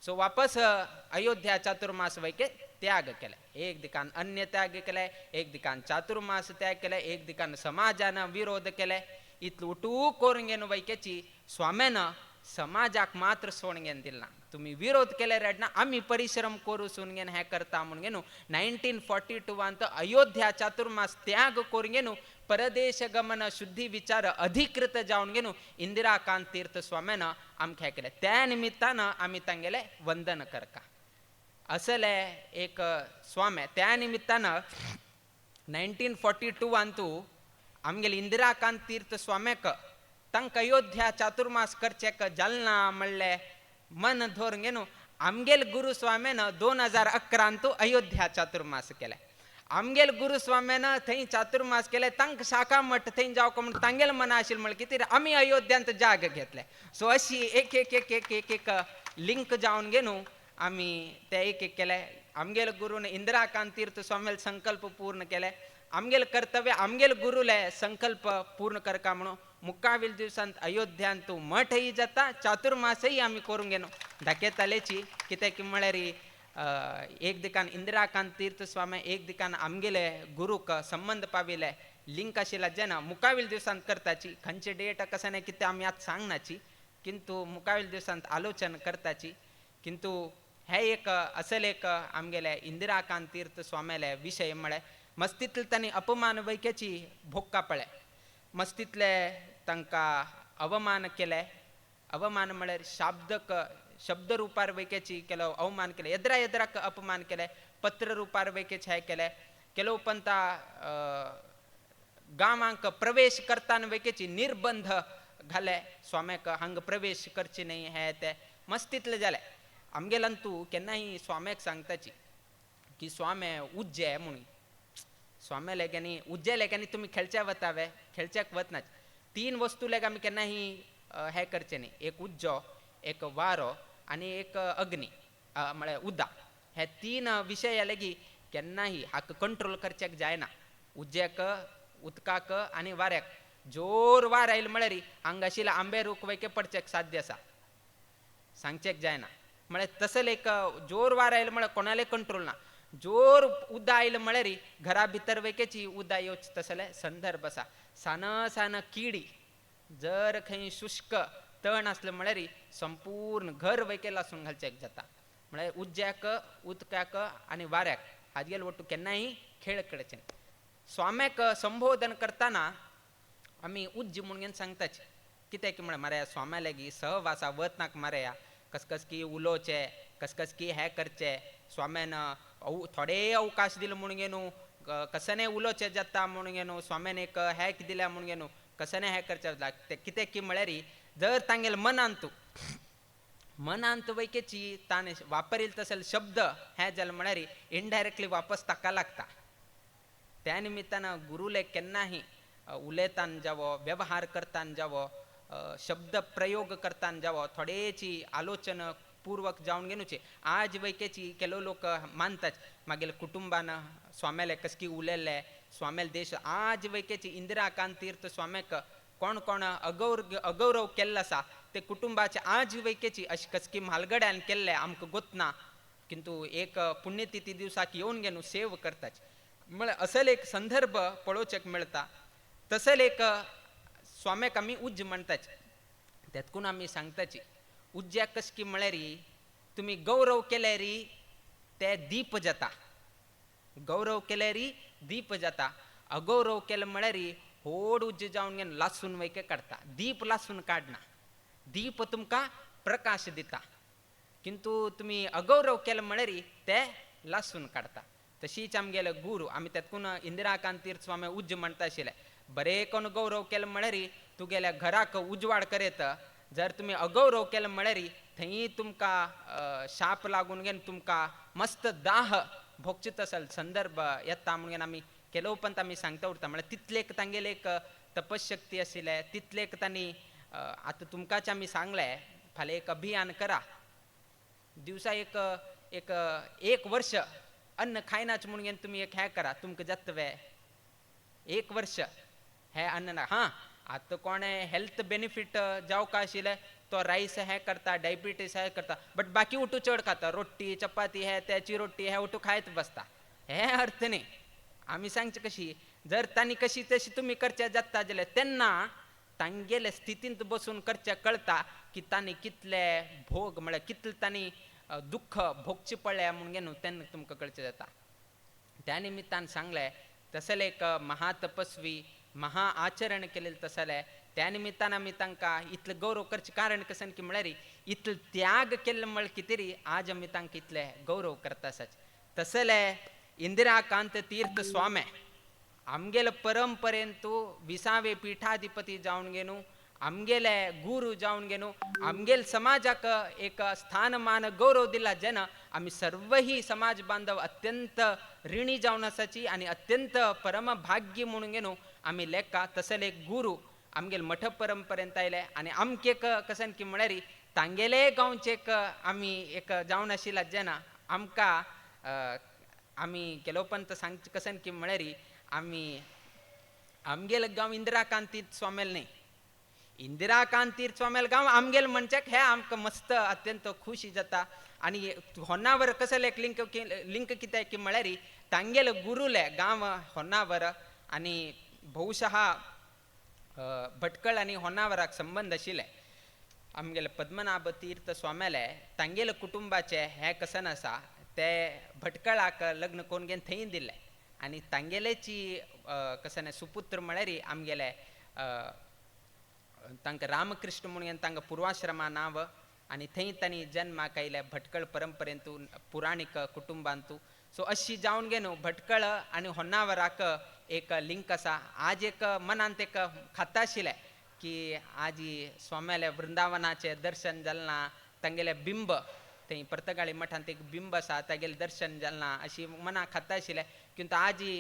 सो वापस अयोध्या चातुर्मास वैके त्याग केले. एक दिकान अन्य त्याग केले, एक दिकान चातुर्मास त्याग केले, एक दिकान समाजान विरोध केले. इतलो उटू करून घेवन वैकेची स्वाम्यान समाजाक मात्र सोडून घेवन दिला ना. तुमी विरोध केले रेडना आमी परिश्रम करू सून घेवन हें करता म्हणून घेवन 1942 अयोध्या चातुर्मास त्याग करून घेवन परदेश गमन शुद्धी विचार अधिकृत जावन घेवन इंदिराकांत तीर्थ स्वाम्यान आमकां हें केलें. त्या निमित्तान आमी तांगेलें वंदन करका असले एक स्वामे. त्या निमित्तान 1942 आमगेले इंदिराकांत तीर्थ स्वाम्याक तांकां अयोध्या चातुर्मास करचेक जालना म्हणलें मन धरून घेवन आमगेल गुरुस्वाम्यान 2011 अयोध्या चातुर्मास केलें. आमगेल गुरुस्वाम्यान थंय चातुर्मास केले, तांकां शाखा मठ थंय जावंक म्हण तांगेल मना आशिल्लें म्हळ्यार कितें आमी अयोध्यांत जाग घेतले. सो अशी एक एक एक एक एक एक लिंक जावन घेवन आमी ते एक एक केले. आमगेल गुरून इंदिराकांत तीर्थ स्वाम्याले संकल्प पूर्ण केले. आमगेल कर्तव्य आमगेल गुरुले संकल्प पूर्ण करका म्हणून मुक्कावील दिवसांत अयोध्यांत मठय जाता चातुर्मासय आमी करूंक घेवन दाखयतालेची. कित्याक की म्हळ्यार एक दिकान इंदिराकांत तीर्थ स्वामी एक दिकान आमगेले गुरूक संबंद पाविले लिंक आशिल्ला जेन्ना मुकावील दिवसांत करताची. खंयचे डेट कशें न्ही कितें आमी आतां सांगनाची, किंतु मुकावील दिवसांत आलोचन करताची. किंतु हे एक असल एक आमगेले इंदिराकांत तीर्थ स्वाम्याले विशय म्हळ्यार मस्तींतले तांणी अपमान वैक्याची भोक्का पळय, मस्तींतले तांकां अवमान केले. अवमान म्हळ्यार शाब्दक शब्द रुपार वैक्याची केलो अवमान केले, येद्रा येद्राक अपमान केले, पत्र रुपार वैक्याचे हें केले. केलो पंता गांवांक प्रवेश करतना वैक्याची निर्बंध घाले स्वाम्याक हांगा प्रवेश करचे न्हय हे ते मस्तींतले जाले. आमगेल्यान तूं केन्नाय स्वाम्याक सांगताची की स्वामे उज्जे म्हणून. स्वाम्या लेग्यांनी उज्जे लेग्यांनी तुमी खेळच्या वतावे, खेळच्याक वतनाच. तीन वस्तू लेग आमी केन्नाय हें करचें न्ही. एक उज्जो, एक वारो आनी एक अग्नी म्हळ्यार उदक, हे तीन विशय लेगी केन्नाय हाका कंट्रोल करच्याक जायना. उज्याक, उदकाक आनी वाऱ्याक. जोर वार आयलो म्हळ्यार हांगा आशिल्ले आंबे रूख वयके पडचेक साध्य आसा, सांगचेक जायना. म्हळ्यार तसले एक जोर वार आयलो म्हळ्यार कोणाले कंट्रोल ना. जोर उदक आयलो म्हळ्यार घरा भितर वयकेची उदक येवचे तसले संदर्भ आसा. सान सान किडी जर खंय शुष्क तण आसलें म्हळ्यार संपूर्ण घर वयके लासून घालचेक जाता. म्हळ्यार उज्याक, उदकाक आनी वाऱ्याक हाजेल वट्टू केन्नाय खेळ खेळचें. स्वाम्याक संबोधन करतना आमी उज्ज म्हणून सांगताच, कित्याक म्हळ्यार मारया स्वाम्या लागीं सहवासा वतनाक मारया कसकस की उलोवचें, कसकस की हें करचें. स्वाम्यान थोडे अवकाश दिलो म्हणून न्हू कसने उलोवचें जाता म्हणून न्हू, स्वाम्यान एक हॅक दिल्या म्हणून न्हू कसने हें करचें जाता. कित्याक की म्हळ्यार जर तांगेले मनांत मनांत वैकेची ताणें वापरील तसले शब्द हें जालें म्हळ्यार इनडायरेक्टली वापस ताका लागता. त्या निमित्तान गुरुले केन्नाय उलयतान जावो, वेव्हार करतान जावो, शब्द प्रयोग करतान जावो, थोडेची आलोचन पूर्वक जावन घेवचे. आज वैकेची केलो लोक मानतात मागीर कुटुंबान स्वाम्याले कसकी उलयल्ले, स्वाम्याले देश. आज वैकेची इंदिराकांत तीर्थ स्वाम्याक कोण कोण अगौरव केल्लो आसा ते कुटुंबाचे आज वैकेची अशें कसकी म्हालगड्यान केल्ले आमकां गोतना, किंतु एक पुण्यतिथी दिवसाक येवन घेवन सेव करताच. म्हळ्यार असले एक संदर्भ पळोवचेक मेळटा. तसले एक स्वाम्याक आमी उज्ज म्हणटाच, तेतकून आमी सांगताची उज्ज्याक कसकी म्हळ्यार तुमी गौरव केल्यार ते दीप जाता, गौरव केल्यार दीप जाता. अगौरव केलें म्हळ्यार होड उज्ज जावन घेवन लासून वयके काडटा, दीप लासून काडना, दीप तुमकां प्रकाश दिता, किंतु तुमी अगौरव केलें म्हळ्यार ते लासून काडटा. तशीच आमगेले गुरू आमी तेतकून इंदिराकांत तीर्थ स्वामी उज्ज म्हणटा आशिल्ले, बरें कोण गौरव केलें म्हळ्यार तुगेल्या घराक उजवाड करयत, जर तुमी अगौरव केलें म्हळ्यार थंय तुमकां शाप लागून घेवन तुमकां मस्त दाह भोगचे तसल संदर्भ येता म्हणून आमी केलो उपरांत आमी सांगता उरता. म्हळ्यार तितलेक तांगेले एक तपशक्ती आशिल्ले, तितलेक तांणी आतां तुमकांच आमी सांगलें फाल्यां एक अभियान करा, दिवसा एक एक एक वर्ष अन्न खायनाच म्हणून तुमी एक हें करा, तुमकां जाता वे एक वर्ष हें अन्न ना. हां आतां कोणें हेल्थ बेनिफीट जावंक आशिल्लें तो रायस हें करता, डायबिटीस हें करता, बट बाकी उठू चड खाता, रोटी चपाती हे त्याची रोटी हे उठू खायत बसता, हें अर्थ न्ही. आमी सांगचे कशी जर तांणी कशी तशी तुमी करचे जाता जाल्यार तेन्ना तांगेले स्थितींत बसून करचें कळटा की तांणी कितले भोग म्हळ्यार कितले तांणी दुख्ख भोगचें पडलें म्हणून न्हू तेन्ना तुमकां कळचें जाता. त्या निमित्तान सांगलें तसले एक महातपस्वी महा आचरण केलें तसलें त्या निमित्तान आमी तांकां इतलें गौरव करचें कारण कशें की म्हळ्यार इतलें त्याग केल्लें म्हळ्यार कितें आज आमी तांकां इतलें गौरव करता आसाच. तसले इंदिराकांत तीर्थ स्वामी आमगेले परंपरेंतू विसावे पीठाधिपती जावन घेवन आमगेले गुरू जावन घेवन आमगेले समाजाक एक स्थानमान गौरव दिला, जेन्ना आमी सर्वही समाज बांधव अत्यंत ऋणी जावन आसाची आनी अत्यंत परमभाग्य म्हणून घेवन आमी लेखा. तसले एक गुरू आमगेले मठ परंपरेंत आयले आनी आमके एक कशें की म्हळ्यार तांगेले गांवचे एक आमी एक जावन आशिल्ला, जेन्ना आमकां आमी केलोपंत सांगचे कशें की म्हळ्यार आमी आमगेले गांव इंदिराकांत तीर्थ स्वामेल न्ही, इंदिराकांत तीर्थ स्वामेल गांव आमगेल म्हणच्याक हे आमकां मस्त अत्यंत खुशी जाता. आनी होन्नावर कसले एक लिंक लिंक कित्याक की म्हळ्यार तांगेले गुरुले गांव होन्नावर आनी बहुशः भटकळ आनी होन्नावराक संबंद आशिल्ले. आमगेले पद्मनाभ तीर्थ स्वामेले तांगेले कुटुंबाचे हें कसन आसा ते भटकळाक लग्न करून घेवन थंय दिल्ले आनी तांगेलेची कसन सुपुत्र म्हळ्यार आमगेले तांकां रामकृष्ण म्हणून तांकां पुर्वाश्रमा नांव आनी थंय तांणी जन्माक आयले भटकळ परंपरेंतू पुराणीक कुटुंबांतू. सो अशी जावन घेवन भटकळ आनी होन्नावराक एक लिंक आसा. आज एक मनांत एक खाता आशिल्लें की आजी स्वाम्याले वृंदावनाचें दर्शन जालें ना, तांगेले बिंब थंय पर्तगाळी मठांत एक बिंब आसा तागेलें दर्शन जालें ना अशी मनाक खाता आशिल्लें. किंतु आजी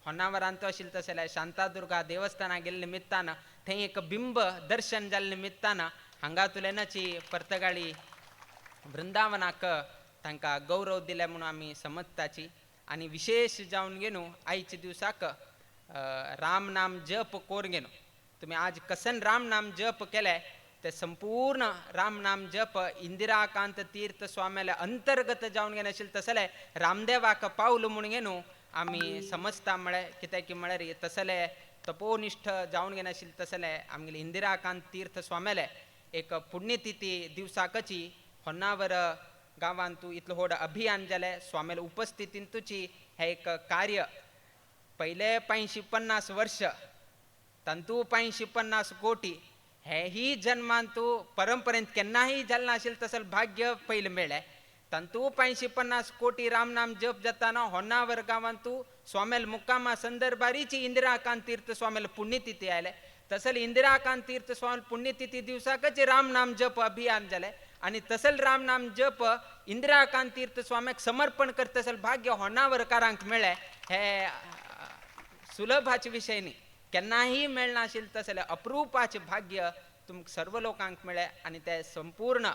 होन्नावरांत आशिल्लें तशें जाल्यार शांतादुर्गा देवस्थाना गेल्ले निमित्तान थंय एक बिंब दर्शन जाल्ले निमित्तान हांगा तुलेनाची पर्तगाळी वृंदावनाक तांकां गौरव दिले म्हणून आमी समजताची. आनी विशेष जावन घेवन आयच्या दिवसाक राम नाम जप कोर घेवन तुमी आज कसन राम नाम जप केले ते संपूर्ण राम नाम जप इंदिराकांत तीर्थ स्वाम्याले अंतर्गत जावन घेवन आशिल्लें तसले रामदेवाक पावल म्हूण घेवन आमी समजता म्हळ्यार कित्याक की म्हळ्यार तसले तपोनिष्ठ जावन घेवन आशिल्लें तसले आमगेले इंदिराकांत तीर्थ स्वाम्याले एक पुण्यतिथी दिवसाकची होन्नावर गांवांतू इतलो व्हड अभियान जालें. स्वाम्याले उपस्थितींतूची हें एक कार्य पयले 550 वर्ष तांतू 550 कोटी हेही जन्मांतू परंपरेंत केन्नाही जालें नाशिल्लें तसलें भाग्य पयलें मेळ्ळें. तांतू 550 कोटी रामनाम जप जाताना होन्नावर गांवांतू स्वामेल मुक्कामा संदर्भारीची इंदिराकांत तीर्थ स्वामेल पुण्यतिथी आयले तसले इंदिराकांत तीर्थ स्वामी पुण्यतिथी दिवसाकच रामनाम जप अभियान जालें आनी तसल रामनाम जप इंदिराकांत तीर्थ स्वाम्याक समर्पण करतसल भाग्य होन्नावरकारांक मेळ्ळें. हे सुलभाचे विशय न्ही, केन्नाही मेळनाशिल्लें तसलें अप्रुपाचें भाग्य तुमकां सर्व लोकांक मेळ्ळें. आनी ते संपूर्ण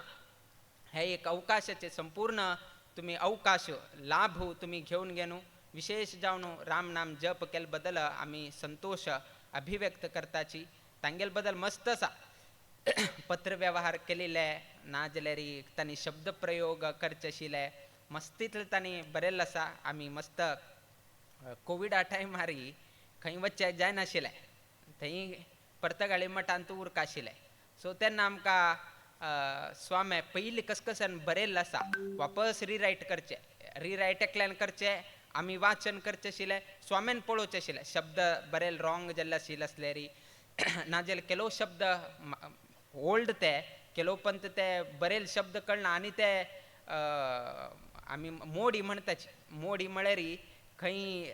हे एक अवकाशाचे संपूर्ण तुमी अवकाश लाभ तुमी घेवन घेवन विशेष जावन राम नाम जप केले बद्दल आमी संतोश अभिव्यक्त करताची. तांगेले बद्दल मस्त आसा पत्र व्यवहार केलेले ना जाल्यार तांणी शब्द प्रयोग करचे आशिल्ले मस्तीतले तांणी बरयल्लें आसा. आमी मस्त कोविडा टायमार खंय वचचें जायनाशिल्लें, थंय पर्तगाळी मठांत उरका आशिल्लें. सो तेन्ना आमकां स्वामे पयलीं कसकसान बरयल्लें आसा वापस रिरायट करचें, रिरायट एकल्यान करचें, आमी वाचन करचें आशिल्लें, स्वाम्यान पळोवचें आशिल्लें शब्द बरयल रॉंग जाल्ले आशिल्ले आसल्यार नाजाल्यार केलो शब्द ओल्ड ते केलो पंत ते बरयल शब्द कळना आनी ते आमी मोडी म्हणटाची, मोडी म्हळ्यार खंय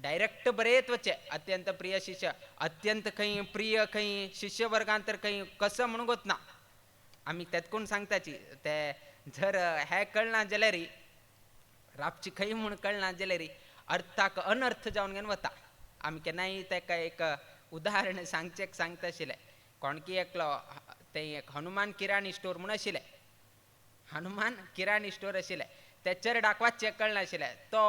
डायरेक्ट बरयत वचचें अत्यंत प्रिय शिष्य अत्यंत खंय प्रिय खंय शिष्य वर्गांत तर खंय कसो म्हणून गोतना आमी तेतकून सांगताची ते जर हें कळना जाल्यार राबची खंय म्हूण कळना जाल्यार अर्थाक अनर्थ जावन घेवन वता. आमी केन्नाय ताका एक उदाहरण सांगचें सांगता आशिल्लें. कोणकी एकलो तें एक हनुमान किराणी स्टोर म्हूण आशिल्लें, हनुमान किराणी स्टोर आशिल्लें, ते चेरडाक वाचचें कळनाशिल्लें. तो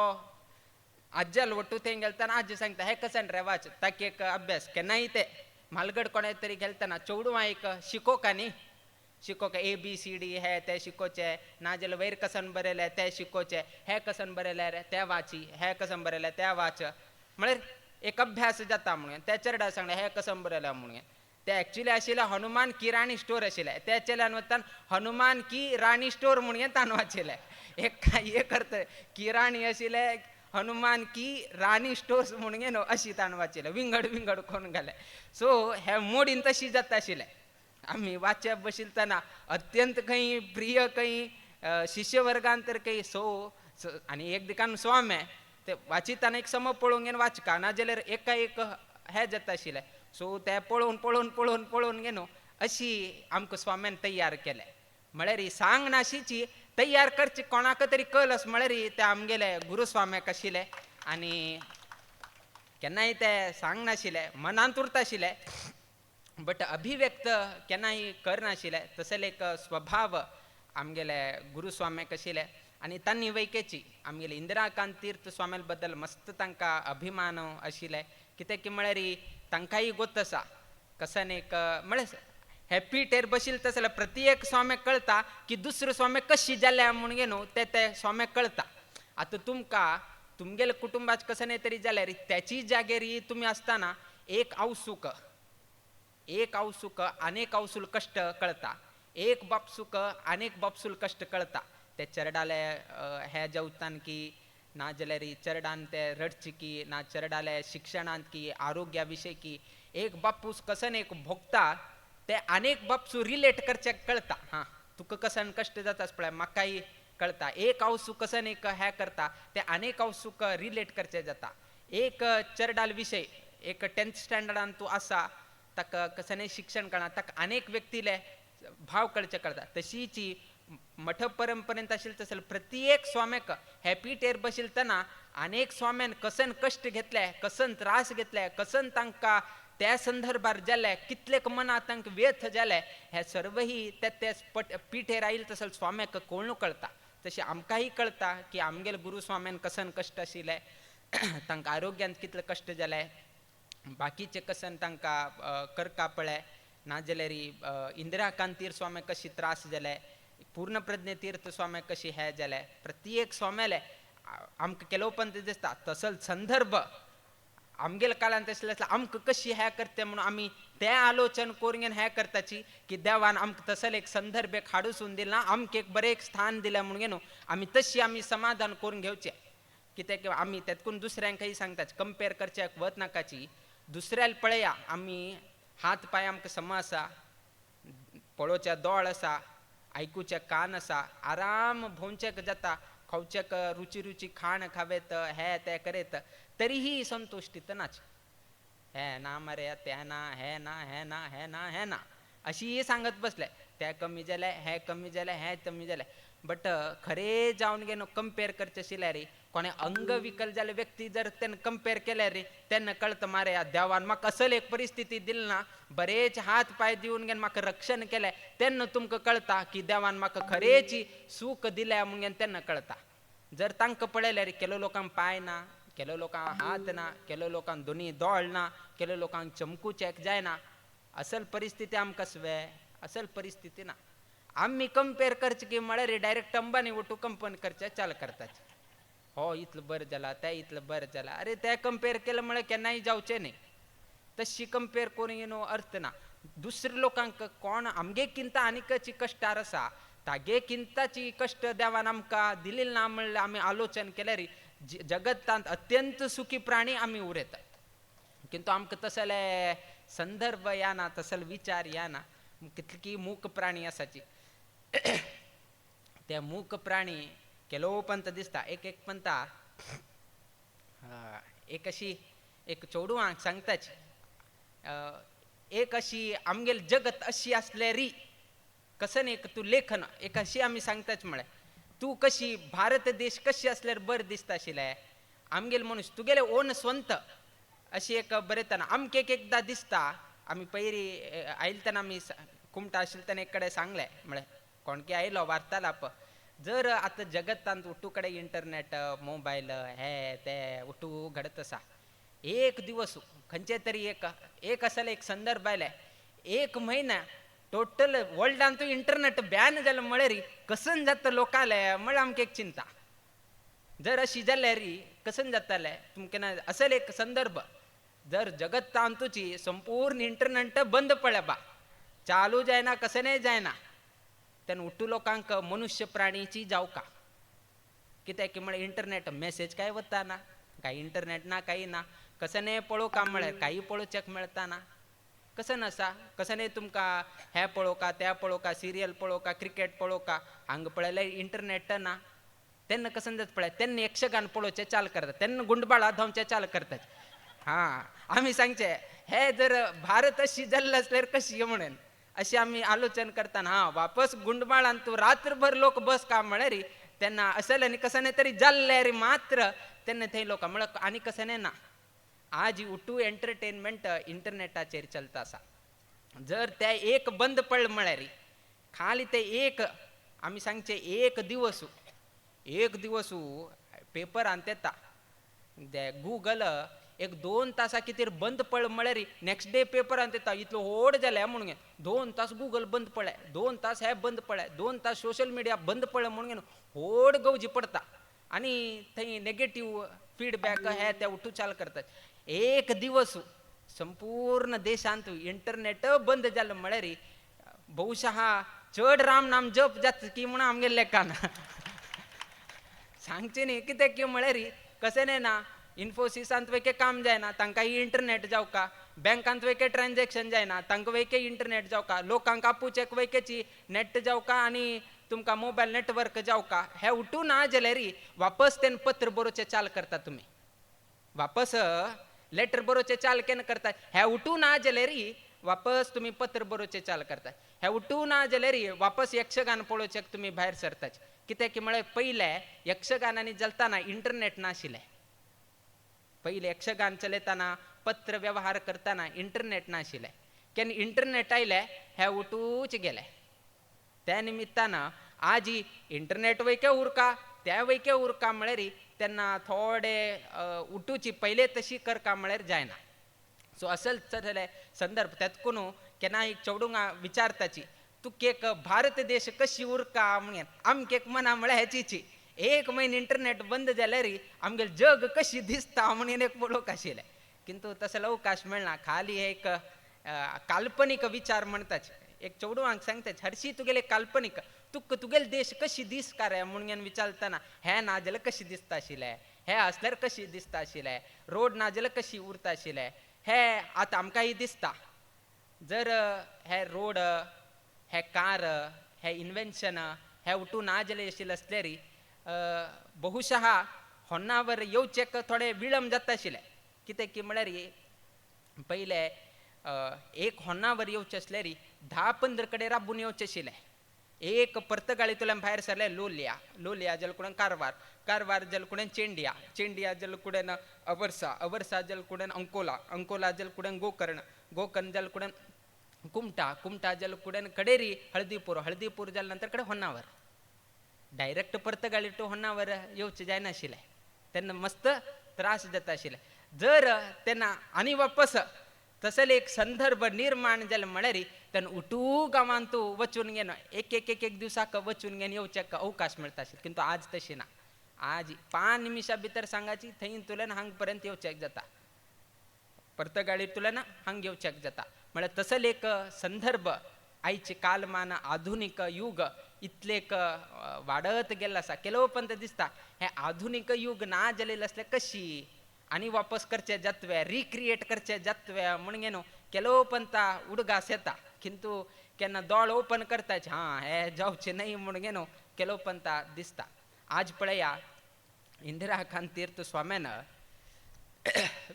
आज्याल वट्टू थंय गेलतना आजी सांगता हें कसन रे वाच, ताका एक अभ्यास केन्नाय ते म्हालगड कोणा तरी गेलतना चेडवां एक शिकोवका न्ही, शिकोवका ए बी सी डी हे ते शिकोवचें, नाजाल्यार वयर कसन बरयलें तें शिकोवचें, हें कसन बरयलें रे तें वाची, हें कसन बरयलें तें वाच, म्हळ्यार एक अभ्यास जाता म्हणून त्या चेरडा सांगलें हें कसन बरयलें म्हणून. ते एक्चुली आशिल्लें हनुमान किराणी स्टोर आशिल्लें, त्या चेल्यान वतान हनुमान की राणी स्टोर म्हणून ताणें वाचिल्लें. एक एक अर्थ किराणी आशिल्लें हनुमान की राणी स्टोर्स म्हणून न्हू अशी ताणें वाचिल्लें, विंगड विंगड कोण घालें. सो हे मोडीन तशी जाता आशिल्लें. आमी वाचप बशिल्तना अत्यंत खंय प्रिय खंय शिष्य वर्गान तर खंय सो आनी एक दिकान स्वामे ते वाचिताना एक सम पळोवंक घेवन वाचका नाजाल्यार एका एक हें जाता आशिल्लें. सो ते पळोवन पळोवन पळोवन पळोवन घेवन अशी आमकां स्वाम्यान तयार केलें. म्हळ्यार सांग नाशीची तयार करची कोणाक तरी कल आस म्हळ्यार ते आमगेले गुरुस्वाम्याक आशिल्ले आनी केन्नाय ते सांग नाशिल्ले, मनांत उरता आशिल्ले बट अभिव्यक्त केन्नाय करनाशिल्ले. तसले एक स्वभाव आमगेले गुरुस्वाम्याक आशिल्ले आनी तांणी वैकेची आमगेले इंदिराकांत तीर्थ स्वाम्या बद्दल मस्त तांकां अभिमान आशिल्ले. कित्याक की म्हळ्यार तांकांय गोत आसा कसन एक म्हळ्यार हॅपी टेर बशिल्ले तसले प्रत्येक स्वाम्याक कळटा की दुसरे स्वाम्याक कशी जाल्या म्हणून न्हू ते ते स्वाम्याक कळटा. आतां तुमकां तुमगेले कुटुंबाच कसं नाही तरी जाल्यार त्याची जागेर तुमी आसतना एक आवसूक एक आवसूक अनेक आवसूल कश्ट कळटा, एक बापसूक अनेक बापसूल कश्ट कळटा. ते चेरडाले हे जेवतान की ना जाल्यार चेरडान ते रडचे की ना चेरडाले शिक्षणांत की आरोग्या विशय की एक बापूस कसन एक भोगता ते अनेक बापसू रिलेट करचे कळटा. हां तुका कसन कश्ट जाता पळय म्हाकाय कळटा. एक आवसू कसन एक हें करता ते अनेक आवसूक रिलेट करचे जाता. एक चेरडाल विशय एक 10th स्टँडर्डान तूं आसा ताका कसनय शिक्षण कळना ताका अनेक व्यक्तीले भाव कळचे कळटा. तशीची मठ परंपरेंत आशिल्लें तसले प्रत्येक स्वाम्याक हॅपी टेर बशिल्तना अनेक स्वाम्यान कसन कश्ट घेतले, कसन त्रास घेतले, कसन तांकां त्या संदर्भार जाले कितले मना तांकां व्यथ जाले हे सर्वही त्या त्या पिठेर आयल तसो स्वाम्याक कोण कळता. तशें आमकांय कळता की आमगेले गुरू स्वाम्यान कसन कश्ट आशिल्ले, तांकां आरोग्यांत कितले कश्ट जाले, बाकीचे कसन तांकां करका पळय, नाजाल्यार इंदिरा कांतीर स्वाम्याक कशी त्रास जाले, पूर्णप्रज्ञ तीर्थ स्वाम्याक कशी हे जाले, प्रत्येक स्वाम्याले आमकां केलोवपंत दिसता तसल संदर्भ आमगेल्या काळांत आसले आमकां कशी हें करते म्हणून आमी तें आलोचन करून हें करताची की देवान आमकां तसल एक संदर्भ एक हाडूसून दिला, आमकां एक बरें एक स्थान दिलें म्हणून न्हू आमी तशी आमी समाधान करून घेवचें. कित्याक आमी तेतकून दुसऱ्यांकय सांगता कंपेर करच्याक वत नाकाची, दुसऱ्याक पळया आमी हात पांय आमकां सम आसा, पळोवच्या दोळ आसा, आयकुचे कान आसा, आराम भोंवचेक जाता, खावचेक रुची रुची खाण खावेत, हे ते करेत, तरीही संतुश्टीत नाच, हे ना मरे ते ना, हे ना, हे ना, हे ना, हे ना अशी सांगत बसले, ते कमी जाले, हे कमी जाले, हे कमी जाले. बट खरे जावन गे न्हू कंपेर करचे आशिल्ल्यार रे कोणे अंगविकल जाल्ले व्यक्ती जर तेन्ना कंपेर केल्यार रे तेन्ना कळटा मारे देवान म्हाका असल एक परिस्थिती दिली ना, बरेच हात पांय दिवन घेवन म्हाका रक्षण केलें, तेन्ना तुमकां कळटा की देवान म्हाका खरेच सूख दिल्या म्हणून तेन्ना कळटा. जर तांकां पळयल्यार केलो लोकांक पांय ना, केलो लोकांक हात ना, केलो लोकांक दोनी दोळ ना, केलो लोकांक चमकूचेक जायना, असल परिस्थिती आमकां सवे असल परिस्थिती ना. आमी कंपेर करचे की म्हळ्यार डायरेक्ट अंबानी वटू कंपेर करचे चाल करतात, हो इतलो बरें जाला, तें इतलें बरें जाला, अरे तें कंपेर केलें म्हळ्यार केन्नाय जावचें न्ही, तशी कंपेर करूंक न्हू अर्थ ना. दुसऱ्या लोकांक कोण आमगे किंता आनीकची कश्टार आसा तागे किंताची कश्ट देवान आमकां दिली ना म्हणल्यार आमी आलोचन केल्यार जगतांत अत्यंत सुखी प्राणी आमी उरयतात. किंतु आमकां तसले संदर्भ या ना, तसले विचार या ना, कितली मूक प्राणी आसाची ते मूक प्राणी केलो पंत दिसता. एक एक पंता एक अशी एक चेडवांक सांगताच एक अशी आमगेल जगत अशी आसले री कसन एक तूं लेखन एक अशी आमी सांगताच म्हळ्यार तूं कशी भारत देश कशी आसल्यार बरें दिसता आशिल्लें आमगेल मनीस तुगेले ओन स्वंत अशी एक बरयतना आमकां एक एकदां दिसता. आमी पयरी आयले तेन्ना आमी कुमटा आशिल्ले तेन्ना एक कडेन सांगलें म्हळें कोणकी आयलो वार्तालाप जर आतां जगतांत उटू कडेन इंटरनेट मोबायल हे ते उटू घडत आसा, एक दिवस खंयचे तरी एक एक आसले एक संदर्भ आयले एक म्हयना टोटल वर्ल्डांत इंटरनेट बॅन जालें म्हळ्यार कसन जाता लोकाले म्हळ्यार आमकां एक चिंता. जर अशी जाल्यार कसन जातालें तुमकां ना असल एक संदर्भ जर जगतांतूची संपूर्ण इंटरनेट बंद पडलें बा चालू जायना कसनय जायना तेन्ना उट्टू लोकांक मनुष्य प्राणीची जावका कित्याक की म्हळ्यार इंटरनेट मॅसेज काय वता ना, काय इंटरनेट ना, काही ना, कसनय पळोवका म्हळ्यार काही पळोवच्याक मेळटा ना, कसन आसा कसनय तुमकां हें पळोवका तें पळोवका सिरियल पळोवका क्रिकेट पळोवका हांगा पळयल्यार इंटरनेट ना, तेन्ना कसन जाता पळय तेन्ना यक्षगान पळोवचें चाल करता, तेन्ना गुंडबाळा धांवचें चाल करतात. हां आमी सांगचें हे जर भारत अशी जाल्लो आसल्यार कशी म्हणून अशी आमी आलोचन करतना हां वापस गुंडबाळान तूं रात्रभर लोक बस का म्हळ्यार तेन्ना असले आनी कसने तरी जाल्ले रे मात्र तेन्ना थंय लोक म्हळ्यार आनी कसने ना. आज उटू एंटरटेनमेंट इंटरनेटाचेर चलता आसा, जर ते एक बंद पडलें म्हळ्यार खाली ते एक आमी सांगचें एक दिवस एक दिवस पेपरांत येता गुगल एक 2 तासां कितें बंद पडलें म्हळ्यार नेक्स्ट डे पेपरांत येता इतलो व्हड जालें म्हणून 2 तास गुगल बंद पडलें, 2 तास हे बंद पडलें, 2 तास सोशल मिडिया बंद पडलें म्हणून व्हड गवजी पडटा आनी थंय नेगेटीव फिडबॅक हे ते उठू चाल करतात. एक दिवस संपूर्ण देशांत इंटरनेट बंद जालें म्हळ्यार बहुशः चड राम नाम जप जाता की म्हणून आमगेले लेखान सांगचें न्ही कित्याक की म्हळ्यार कशें ना इन्फोसिसांत वेके काम जायना तांकां इंटरनेट जावका, बँकांत वेके ट्रान्जॅक्शन जायना तांकां वेके इंटरनेट जावका, लोकांक आपूचेक वेकेची नेट जावका आनी तुमकां मोबायल नेटवर्क जावका, हे उठून ना जाल्यार वापस तेन्ना पत्र बरोवचें चाल करता तुमी, वापस लेटर बरोवचें चाल केन्ना करता, हे उठून ना जाल्यार वापस तुमी पत्र बरोवचें चाल करता, हे उठून ना जाल्यार वापस यक्षगान पळोवचें तुमी भायर सरतात. कित्याक की म्हळ्यार पयलें यक्षगानांनी चलतना इंटरनेट नाशिल्लें, पयलें यक्षगान चलयतना पत्र व्यवहार करतना इंटरनेट नाशिल्लें. केन्ना इंटरनेट आयलें हे उठूच गेलें. त्या निमित्तान आज इंटरनेट वयके उरका त्या वयके उरका म्हळ्यार तेन्ना थोडे उठूची पयले तशी करका म्हळ्यार जायना. सो असल जालें संदर्भ तेतकून केन्ना एक चेडूंगा विचारताची तूं केक भारत देश कशी उरका म्हणून आमके एक मना म्हळ्यार हेचीची एक म्हयनो इंटरनेट बंद जाल्यार आमगेलें जग कशी दिसता म्हणून एक पळोवंक आशिल्लें. किंतु तसो अवकाश मेळना. खाली एक काल्पनीक विचार म्हणटाच एक चेडवांक सांगता हरशी तुगेले काल्पनीक तुका तुगेले देश कशी दिसता रे म्हणून विचारतना हें ना जाल्यार कशी दिसता आशिल्लें, हें आसल्यार कशी दिसता आशिल्लें, रोड ना जाल्यार कशी उरता आशिल्लें, हें आतां आमकांय दिसता. जर हे रोड हे कार हे इन्वेन्शन हे उठून ना जाल्यार आशिल्लें आसल्यार बहुशः होन्नावर येवचेक थोडे विळंब जाता आशिल्लें. कितें की म्हळ्यार पयलें एक होन्नावर येवचें आसल्यार 10-15 कडेन राबून येवचें आशिल्लें. एक पर्तगाळींतल्यान भायर सरलें लोलया, लोलया जलकुडेन कारवार, कारवार जलकुडेन चेंडिया, चेंडिया जलकुडेन अवर्सा, अवर्सा जलकुडेन अंकोला, अंकोला जलकुडेन गोकर्ण, गोकर्ण जलकुडेन कुमटा, कुमटा जलकुडेन कडेरी हळदीपूर, हळदीपूर जाल्या नंतर कडे होन्नावर. डायरेक्ट पर्तगाळी टू होन्नावर येवचें जायनाशिल्लें. तेन्ना मस्त त्रास जाता आशिल्ले. जर तेन्ना आनी वापस तसले एक संदर्भ निर्माण जाले म्हळ्यार तेन्ना उठू गांवांत वचून घेवन एक एक एक एक दिवसाक वचून घेवन येवच्याक अवकाश मेळटा आशिल्लो. किंतु आज तशें ना. आज 5 निमिशां भितर सांगाची थंय तुल्यान हांग पर्यंत येवच्याक जाता, पर्तगाळी तुल्यान हांग येवच्याक जाता. म्हळ्यार तसले एक संदर्भ आयचे कालमान आधुनीक युग इतलेक वाडत गेल्लो आसा. केलो पंत दिसता हें आधुनीक युग ना जालेलें आसलें कशी आनी वापस करचे जातवे, रिक्रिएट करचे जातवे म्हणून न्हू केलो पंता उडगास येता. किंतु केन्ना दोळ ओपन करताच हां हें जावचें न्हय म्हणून न्हू केलो पंता दिसता. आज पळया इंदिरा गांधी तीर्थ स्वाम्यान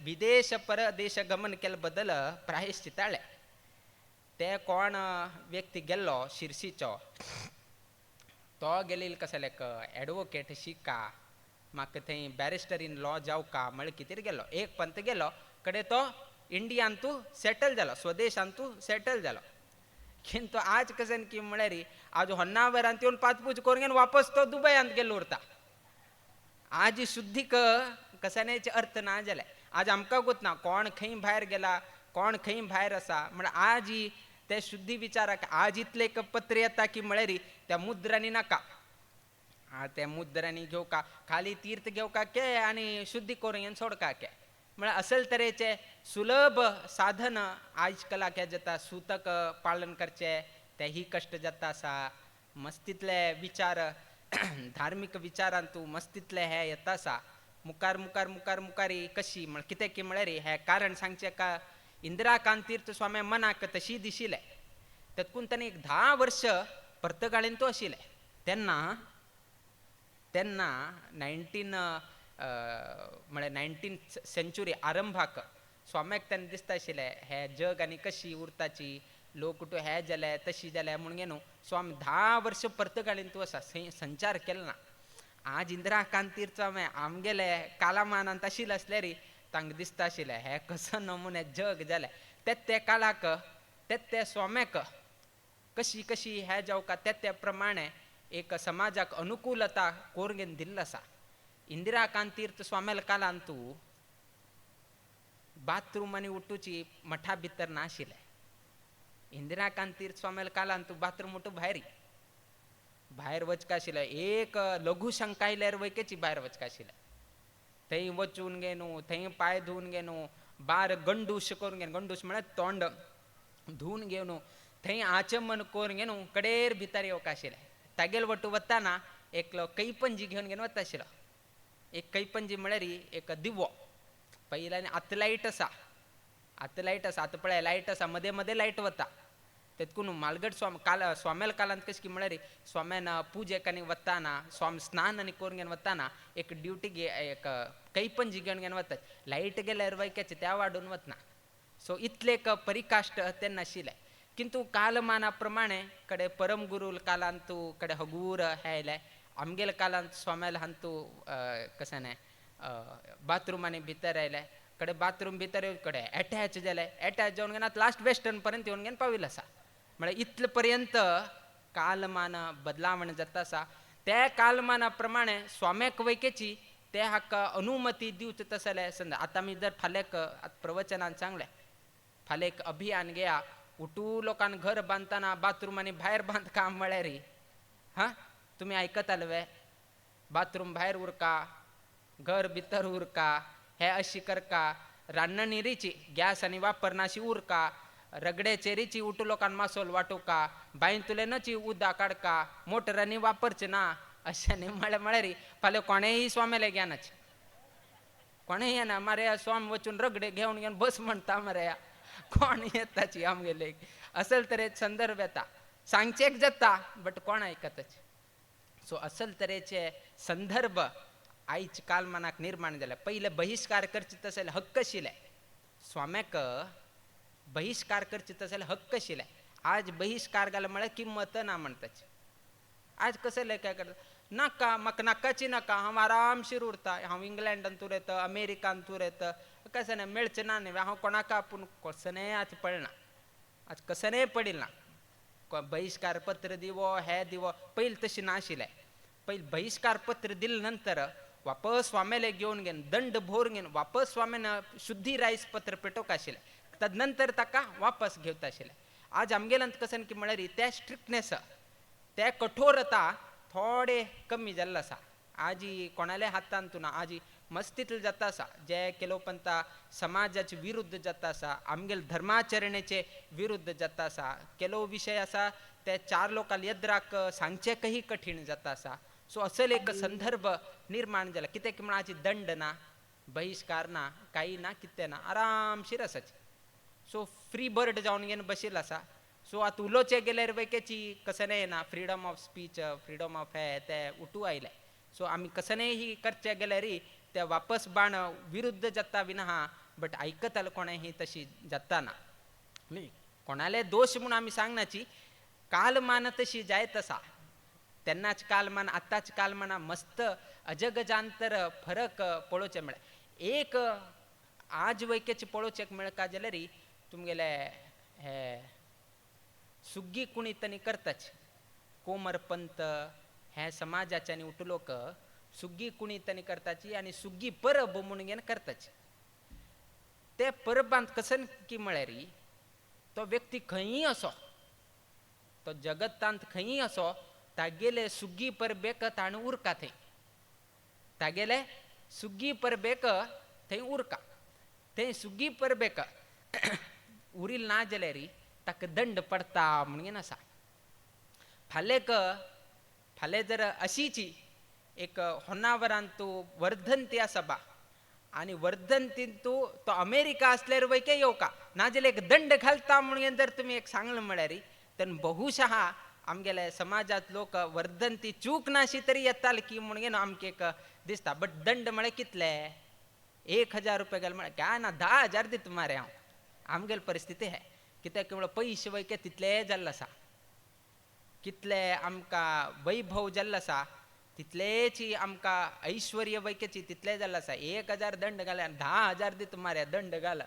विदेश परदेश गमन केले बद्दल प्रायश्चिताळे. ते कोण व्यक्ती गेल्लो शिरसीचो तो गेलेलो कसलेक एडवोकेट शिका म्हाका थंय बॅरिस्टर इन लॉ जावका म्हळ्यार कितें गेलो. एक पंत गेलो कडे तो इंडियांतू सेटल जालो, स्वदेशांतू सेटल जालो. किंतु आज कशें की म्हळ्यार आज होन्नावरांत येवन पातपूज करून घेवन वापस तो दुबयांत गेल्लो उरता. आज शुद्धीक कसानेचे अर्थ ना जाले. आज आमकां गोत ना कोण खंय भायर गेला, कोण खंय भायर आसा. म्हळ्यार आज ते शुद्धी विचाराक आज इतले एक पत्र येता की म्हळ्यार त्या मुद्रांनी नाका, त्या मुद्रांनी घेवका, खाली तीर्थ घेवका के आनी शुद्धी करून सोडका के. म्हळ्यार असल तरेचे सुलभ साधन आयज कलाक जाता. सुतक पालन करचे तेही कश्ट जाता आसा. मस्तीतले विचार धार्मीक विचारांतू मस्तीतले हे येता आसा. मुखार मुखार मुखार मुखारी कशी म्हळ्यार कितें की म्हळ्यार हें कारण सांगचें का इंदिरा गांधी तीर्थ स्वामी मनाक तशी दिशिल्लें. तेतकून ताणें एक 10 वर्ष पर्तगाळीन तो आशिल्लें. तेन्ना तेन्ना 19th century आरंभाक स्वाम्याक तेन्ना दिसता आशिल्लें हें जग आनी कशी उरताची, लोक टू हे जाले तशी जाले म्हणून न्हू स्वामी 10 वर्ष पर्तगाळीन तूं आसा संचार केलो ना. आज इंदिरा गांधी तीर्थ स्वामी आमगेले कालामानांत आशिल्लें आसल्यार तांकां दिसता आशिल्लें हें कसो नमुने जग जालें. ते ते काळाक ते ते स्वाम्याक कशी कशी हें जावका ते ते प्रमाणे एक समाजाक अनुकूलता कोरगेन दिल्लो आसा. इंदिरा गांधी तीर्थ स्वाम्याल कालान तूं बाथरूम आनी उठूची मठा भितर नाशिल्लें. इंदिरा गांधी तीर्थ स्वाम्याल कालान तूं बाथरूम उठू भायर भायर वचका आशिल्लें. एक लघु शंका आयल्यार वयकेची भायर वचका आशिल्लें. थंय वचून घेवन थंय पांय धुवन घेवन बार गंडूश करून घेवन, गंडूश म्हळ्यार तोंड धुवन घेवन थंय आचमन करून घेवन कडेर भितर येवंक आशिल्लें. तागेल वटू वतना एकलो कैपंजी घेवन घेवन वता आशिल्लो. एक कैपंजी म्हळ्यार एक दिवो. पयल्यान आतां लायट आसा, आतां लायट आसा, आतां पळय लायट आसा, मदें मदें लायट वता. तेतकून मालगड स्वामी काल स्वाम्याल कालांत कशें की म्हळ्यार स्वाम्यान पुजेक आनी वतना स्वामी स्नान आनी करून घेवन वतना एक ड्युटी एक कैपंजी घेवन घेवन वतात. लायट गेल्यार वयक्याचे त्या वाडून वतना. सो इतले एक परिकाश्ट तेन्ना आशिल्लें. किंतु कालमाना प्रमाणे कडे परमगुरू कालांतू कडे हगूर हें आयलें. आमगेले कालांत स्वाम्याल हांतू कशें न्हय बाथरुमांनी भितर आयले. कडे बाथरूम भितर कडे एटॅच जाले, एटॅच जावन घेवन आतां लास्ट वेस्टर्न पर्यंत येवन घेवन पाविल्लो आसा. म्हळ्यार इतले पर्यंत कालमान बदलावण जाता आसा. त्या कालमाना प्रमाणे स्वाम्याक वैकेची ते हाका अनुमती दिवचे तसले संद. आतां आमी जर फाल्यां प्रवचनान सांगलें, फाल्यां एक अभियान घेया, उठू लोकांक घर बांदतना बाथरूम आनी भायर बांदकाम म्हळ्यार हां तुमी आयकताले वे, बाथरूम भायर उरका, घर भितर उरका, हे अशी करका, रान्नणी रिची गॅस आनी वापरनाशी उरका, रगड्याचे रिची उठू लोकांक मासोल वाटोवका, बांयतुल्यानची उदक काडका, मोटरांनी वापरचे ना, अशें न्ही म्हळ्यार म्हळ्यार फाल्यां कोणेंय स्वाम्याले ज्ञानाचे कोणेंय येना मरे, स्वाम वचून रगडे घेवन घेवन बस म्हणटा मरे, कोण येताची आमगेले असल तरेचे संदर्भ येता, सांगचेक जाता बट कोण आयकताची. सो असल तरेचे संदर्भ आयज कालमानाक निर्माण जाले. पयले बहिश्कार करचे तसले हक्क आशिल्ले स्वाम्याक, बहिश्कार करचे तसले हक्क आशिल्ले. आज बहिश्कार घाल म्हळ्यार किंमत ना म्हणटाची. आज कसले काय करता, नाका म्हाका नाकाची नाका, हांव आरामशीर उरता, हांव इंग्लंडान तूं येता, अमेरिकान तूं येता, कशें ना मेळचें ना न्ही, हांव कोणाक आपूण कसनेय आज पडना, आज कसनेय पडिल ना. बहिश्कार पत्र दिवो हे दिवो पयलीं तशें नाशिल्लें. पयलीं बहिश्कार पत्र दिले नंतर वापस स्वाम्याले घेवन घेवन दंड भोर घेवन वापस स्वाम्यान शुद्धी रायस पत्र पेटोवंक आशिल्लें, तदनंतर ताका वापस घेवता आशिल्लें. आज आमगेल्यांत कशें की म्हळ्यार त्या स्ट्रिक्टनेस, त्या कठोरता थोडे कमी जाल्लो आसा. आजी कोणाल्या हातांत ना, आजी मस्तीतले जाता आसा, जे केलो पंता समाजाचे विरुद्ध जाता आसा, आमगेले धर्माचरणेचे विरुद्ध जाता आसा, केलो विशय आसा ते चार लोकांक येद्राक सांगचें कही कठीण जाता आसा. सो असल एक संदर्भ निर्माण जाला. कित्याक म्हण आजी दंड ना, बहिश्कार ना, कांय ना, कितें ना, आरामशीर आसाची. सो फ्री बर्ड जावन घेवन बशिल्लो आसा. सो आतां उलोवचें गेल्यार वैकेची कसनेय येना, freedom of speech, freedom of हे ते उठू आयले. सो आमी कसनेय ही करचे गेल्यार ते वापस बाण विरुद्ध जाता बीन आहा, बट आयकताले कोणें ही तशी जाता ना न्ही. कोणाले दोश म्हूण आमी सांगनाची, कालमान तशी जायत आसा. तेन्नाच कालमान आतांच कालमाना मस्त अजगजांतर फरक पळोवचें म्हळ्यार एक आज वैकेचे पळोवचें मेळका जाल्यार तुमगेले हे सुग्गी कुणीतनी करताच कोमरपंत हे समाजाच्यानी उठलोक सुग्गी कुणीतनी करताची आनी सुग्गी परब म्हणून घेवन करताची. ते परबांत कसन की म्हळ्यार तो व्यक्ती खंयी असो, तो जगतांत खंयी असो, तागेले सुग्गी परबेक ताणें उरका थंय, तागेले सुग्गी परबेक थंय उरका, थंय सुग्गी परबेक उरील ना जाल्यार ताका दंड पडटा म्हणून आसा. फाल्यां फाल्यां जर अशीची एक होन्नावरान तूं वर्धंती आसा बा, आनी वर्धंतीन तूं तो अमेरिका आसल्यार वयके येवका नाजाल्यार एक दंड घालता म्हणून जर तुमी एक सांगलें म्हळ्यार तर बहुशः आमगेले समाजांत लोक वर्धंती चूक नाशी तरी येताले की म्हणून आमकां एक दिसता. बट दंड म्हळ्यार कितले, 1000 रुपया घाल म्हळ्यार काय ना 10,000 दिता मरे हांव. आमगेली परिस्थिती हे कित्याक म्हळ्यार पयशे वयके तितले जाल्ले आसा, कितले आमकां वैभव जाल्लो आसा तितलेची आमकां ऐश्वर्य वैकेची तितले जाल्लो आसा. 1000 दंड घाले आनी 10,000 दिता मरे दंड घाल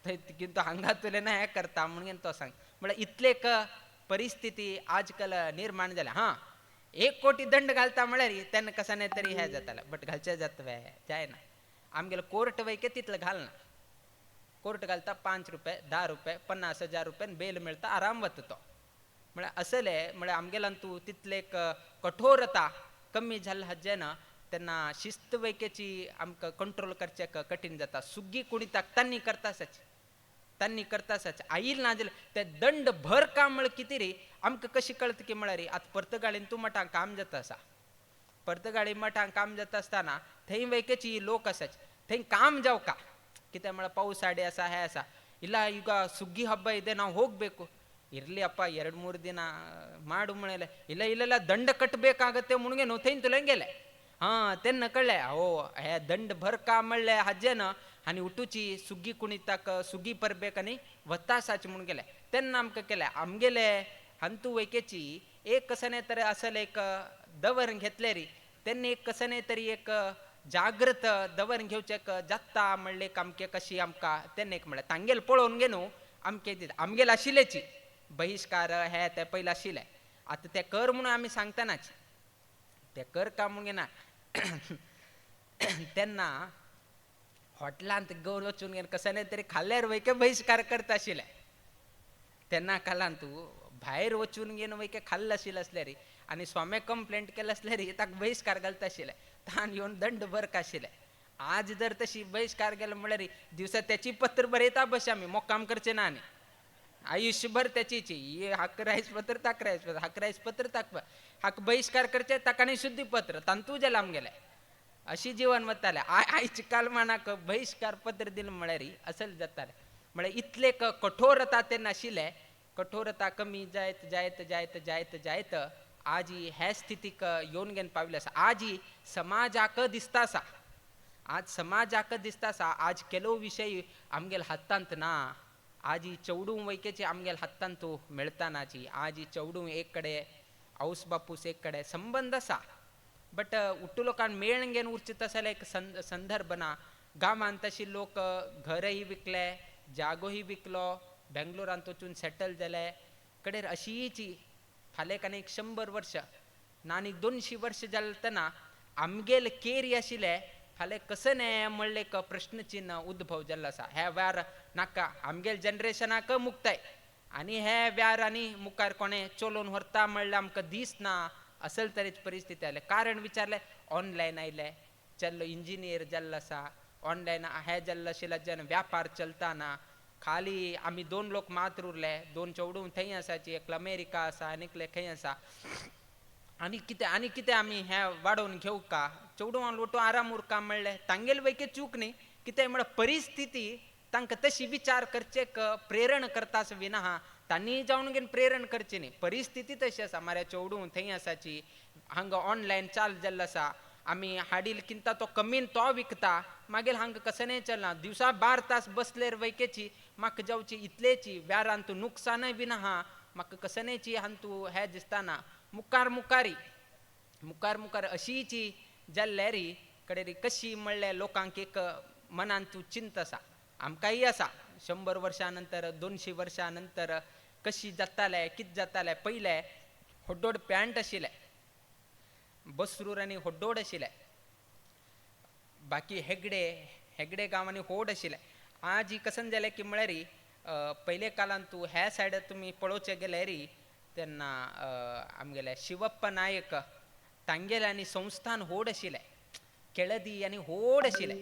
थंय कितें हांगा तुलें ना हें करता म्हणून तो सांग. म्हळ्यार इतले परिस्थिती आजकाल निर्माण जाल्या. हां 1 कोटी दंड घालता म्हळ्यार तेन्ना कसाने तरी हें जातालें, बट घालचें जाता वे जायना. आमगेलो कोर्ट वैके तितलें घालना, कोर्ट घालता 5 रुपये 10 रुपये 50,000 रुपयान बेल मेळटा, आराम वता तो. म्हळ्यार असले म्हळ्यार आमगेल्यान तूं तितले कठोरता कमी जाल्ले आसा जेन्ना तेन्ना शिस्त वैकेची आमकां कंट्रोल करचें कठीण जाता. सुग्गी कुणीताक तांणी करता आसाची, तांणी करता आसाची आईल ना जाल्यार ते दंड भर काम म्हळ्यार कितें रे आमकां कशें कळटा की म्हळ्यार आतां पर्तगाळीन तूं मठांक काम जाता आसा, पर्तगाळी मठांक काम जाता आसतना थंय वैकेची लोक आसाची, थंय काम जावका कित्याक म्हळ्यार पावस आडी आसा हें आसा, ಇಲ್ಲ ಈಗ ಸುಗ್ಗಿ ಹಬ್ಬ ಇದೆ ನಾವು ಹೋಗಬೇಕು, ಇರಲಿ ಅಪ್ಪ 2-3 ದಿನ ಮಾಡು ಮಳೆಲೆ, ಇಲ್ಲ ಇಲ್ಲೆಲ್ಲ ದಂಡ ಕಟ್ಟಬೇಕಾಗತ್ತೆ ಮುಣಗೆ ನೋಥೈನ್ ತುಲಂಗೆಲೆ ಹಾಂ ತೆನ್ನ ಕಳ್ಳೆ ಓ ಹೇ ದಂಡ ಭರ್ಕಾ ಮಳ್ಳೆ ಹಜ್ಜೆನ आनी उठूची सुग्गी कुणीताक सुग्गी परबेक आनी वत्तासाची म्हणून गेले तेन्ना आमकां केलें. आमगेले हंतू वैकेची एक कसने तरी असल एक दवर घेतले री तेन्ना एक कसने तरी एक जागृत दवर घेवचें जाता म्हणलें आमके कशी आमकां तेन्ना एक म्हणलें तांगेल पळोवन घे न्हू आमके दिता आमगेल आशिल्लेची बहिश्कार हे ते पयलें आशिल्लें. आतां तें कर म्हणून आमी सांगतानाच तें कर का म्हणून घेना तेन्ना हॉटलांत गौर वचून घेवन कसले तरी खाल्ल्यार वयके बहिश्कार करता आशिल्ले. तेन्ना कालान तूं भायर वचून घेवन वयके खाल्लें आशिल्लें आसल्यार आनी स्वामी कंप्लेंट केलें आसल्यार ताका बहिश्कार घालता आशिल्ले, तान येवन दंड भरक आशिल्ले. आज जर तशी बहिश्कार गेलो म्हणल्यार दिवसा त्याची पत्र बरयता बस आमी मोक्काम करचे ना आनी आयुष्यभर त्याचीची ही हाक रायस पत्र ताक रायस पत्र हाक रायस पत्र ताक हाक बहिश्कार करचे ताका आनी शुद्धी पत्र तांतू जेल आमगेले अशी जीवन वताले. आयच्या कालमानाक बहिश्कार पत्र दिलें म्हळ्यार असल जातालें. म्हळ्यार इतले कठोरता ते नाशिल्ले, कठोरता कमी जायत जायत जायत जायत जायत आजी हे स्थितीक येवन घेवन पाविल्ले आसा. आजी समाजाक दिसता आसा, आज समाजाक दिसता आसा आज केलो विशय आमगेल हातांत ना, आजी चवडूं वैकेची आमगेल हातांत मेळता नाची. आजी चवडूं एक कडेन आवस बापूस एक कडेन संबंद आसा बट उट्टू लोकांक मेळन घेवन उरचें तसो एक संदर्भ ना. गांवांत तशी लोक घरही विकले, जागोही विकलो, बेंगलोरांत वचून सेटल जाले कडेर अशीची फाल्यां आनी एक 100 वर्ष ना आनी 200 वर्ष जालें तेन्ना आमगेल केरी आशिल्ले फाल्यां कसं न्हय म्हणलें एक प्रश्नचिन्ह उद्भव जाल्लो आसा. ह्या व्यार नाका आमगेल जनरेशनाक मुक्ताय आनी हे व्यार आनी मुखार कोणें चलोवन व्हरता म्हणल्यार आमकां दिसना असल तरेची परिस्थिती आयल्या. कारण विचारलें ऑनलायन आयलें, चल्लो इंजिनियर जाल्लो आसा, ऑनलायन हे जाल्लो आशिल्ल्याच्यान व्यापार चलता ना. खाली आमी 2 लोक मात्र उरले, 2 चेडूं थंय आसाची, एकलो अमेरिका आसा आनी एकले खंय आसा आनी कितें आनी कितें आमी हें वाडोवन घेवं का चेडवान लोटो आराम उरका म्हणलें तांगेल वैके चूक न्ही कितें म्हळ्यार परिस्थिती तांकां तशी विचार करचे प्रेरण करता आसा विना आहा तांणी जावन घेवन प्रेरण करचें न्ही. परिस्थिती तशी आसा मारे चेडूं थंय आसाची हांगा ऑनलायन चाल जाल्लो आसा आमी हाडील किंता तो कमीन तो विकता मागीर हांगा कसं चलना दिवसा 12 तास बसलेर वैकेची म्हाका जावची इतलेची व्यारान तूं नुकसानय बीन आहा म्हाका कसनेची हांतू हें दिसताना मुखार मुखारी मुखार मुखार अशीची जाल्ल्यारी कडेन कशी म्हणल्यार लोकांक एक मनान तूं चिंत आसा. आमकांय आसा 100 वर्सां नंतर 200 वर्सां नंतर कशी जातालें कितें जातालें. पयलें होड्डोड पॅण्ट आशिल्लें, बसरूर आनी होड्डोड आशिल्लें, बाकी हेगडे हेगडे गांवांनी होड आशिल्लें. आज कसन जालें की म्हळ्यार पयले कालान तूं ह्या सायड तुमी पळोवचें गेल्यार तेन्ना आमगेले शिवप्पा नायक तांगेले आनी संस्थान होड आशिल्लें, केळदी आनी होड आशिल्लें.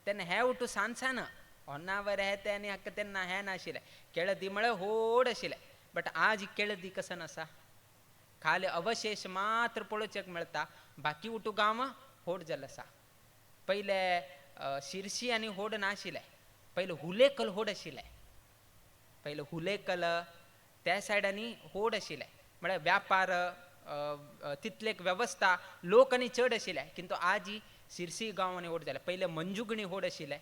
तेन्ना हे उठू सान सान होन्नावर हे ते आनी हाका तेन्ना हें नाशिल्लें, केळदी म्हळ्यार होड आशिल्लें. बट आज केळदी कसन आसा खाली अवशेश मात्र पळोवचेक मेळटा, बाकी उठू गांव होड जाल्लो आसा. पयले शिरशी आनी होड नाशिल्लें, पयले हुलेकल होड आशिल्लें, पयले हुलेकल त्या सायडांनी होड आशिल्लें. म्हळ्यार व्यापार तितले वेवस्था लोक आनी चड आशिल्ले. किंतु आजी शिरसी गांव आनी होड जालें. पयले मंजुगणी होड आशिल्लें,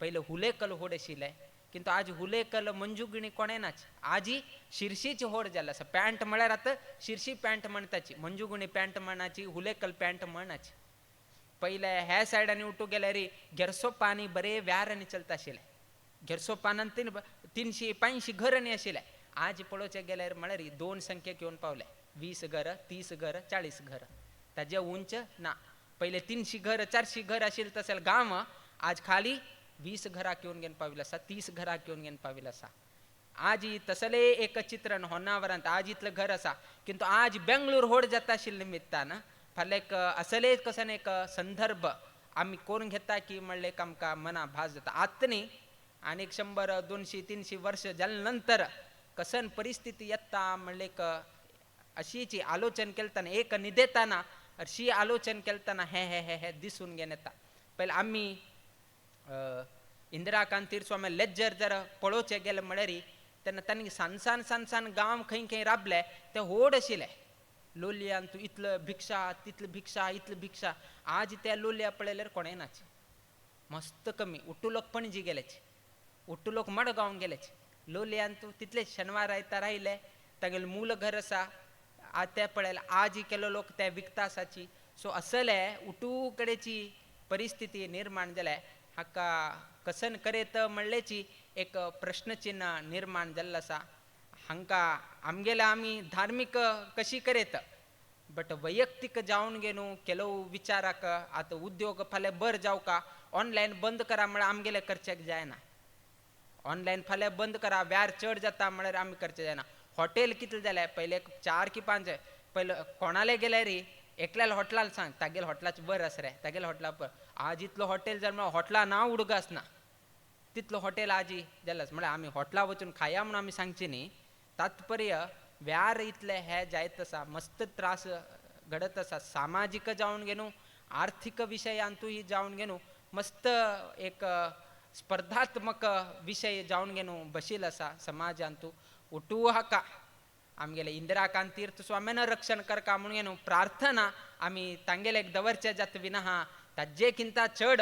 पयले हुलेकल होड आशिल्लें, किंतु आज हुलेकल मंजुगणी कोणें नाच. आजी शिरशीची होड जाल्लो आसा. पॅण्ट म्हळ्यार आतां Shirshi pant म्हणटाची, मंजुगणी pant म्हणाची, Hulekal pant म्हणाची. पयले ह्या सायडांनी उठू गेल्यार घेरसोपा आनी बरे व्यार आनी चलता आशिल्लें. घेरसोपान 300-500 घर आनी आशिल्लें. आज पळोवचें गेल्यार म्हळ्यार 2 संख्येक येवन पावले, 20 घर, 30 घर, 40 घर, ताजे उंच ना. पयले 300 घर 400 घर आशिल्लें तशें गांव आज खाली 20 घराक येवन घेवन पाविल्लो आसा, 30 घराक येवन घेवन पाविल्लो आसा. आज तसलें एक चित्रण होन्नावरांत आज इतलें घर आसा. किंतु आज बेंगलोर होड जाता आशिल्ले निमित्तान फाल्यां एक असले कसन एक संदर्भ आमी करून घेता की म्हणलें एक आमकां मना भास जाता. आतां न्ही आनी 100, 200, 300 वर्ष जाले नंतर कसन परिस्थिती येता म्हणलें एक अशीची आलोचन केलतना एक निदेताना अशी आलोचन केलतना हे हे हे हे दिसून घेवन येता. पयलें आमी इंदिरा कांतीर स्वामी लेज्जर जर पळोवचें गेलें म्हळ्यार तेन्ना तांणी सान सान सान सान गांव खंय खंय राबले ते होड आशिल्ले. लोलयान तूं इतलो भिक्षा तितली भिक्षा इतली भिक्षा. आज त्या लोलया पळयल्यार कोणें नाच, मस्त कमी. उट्टू लोक पणजी गेलेच, उट्टू लोक मडगांव गेलेच. लोलयान तूं तितले शेनवार आयतार आयले तागेलें मूल घर आसा आज ते पळयलें. आज केलो लोक ते विकता आसाची. सो असले उटू कडेची परिस्थिती निर्माण जाल्या हाका कसन करेत म्हणल्याची एक प्रश्नचिन्ह निर्माण जाल्लो आसा. हांकां आमगेले आमी धार्मीक कशी करेत बट वैयक्तीक जावन घेवन ಕೆಲವು विचाराक आतां उद्योग फाल्यां बर जावका ऑनलायन बंद करा म्हळ्यार आमगेले करचेक जायना. ऑनलायन फाल्यां बंद करा व्यार चड जाता म्हळ्यार आमी करचें जायना. हॉटेल कितलें जालें पयले 4 की 5 पयले कोणाले गेल्यार एकल्याला हॉटलान सांग तागेले हॉटलाचें बरें आसा रे तागेले हॉटला पळय आज इतलो हॉटेल जालें म्हळ्यार हॉटला नांव उडगास ना तितलो हॉटेल आजी जालें म्हळ्यार आमी हॉटला वचून खाया म्हणून आमी सांगची न्ही. तात्पर्य व्यार इतले हे जायत आसा मस्त त्रास घडत आसा सामाजीक जावन घेवन आर्थीक विशयांतूय जावन घेवन मस्त एक स्पर्धात्मक विशय जावन घेवन बशील आसा समाजांतू. उठू हाका आमगेले इंदिराकांत तीर्थ स्वाम्यान रक्षण करका म्हणून घेवन प्रार्थना आमी तांगेले दवरचे जात विना ताजे किंता चड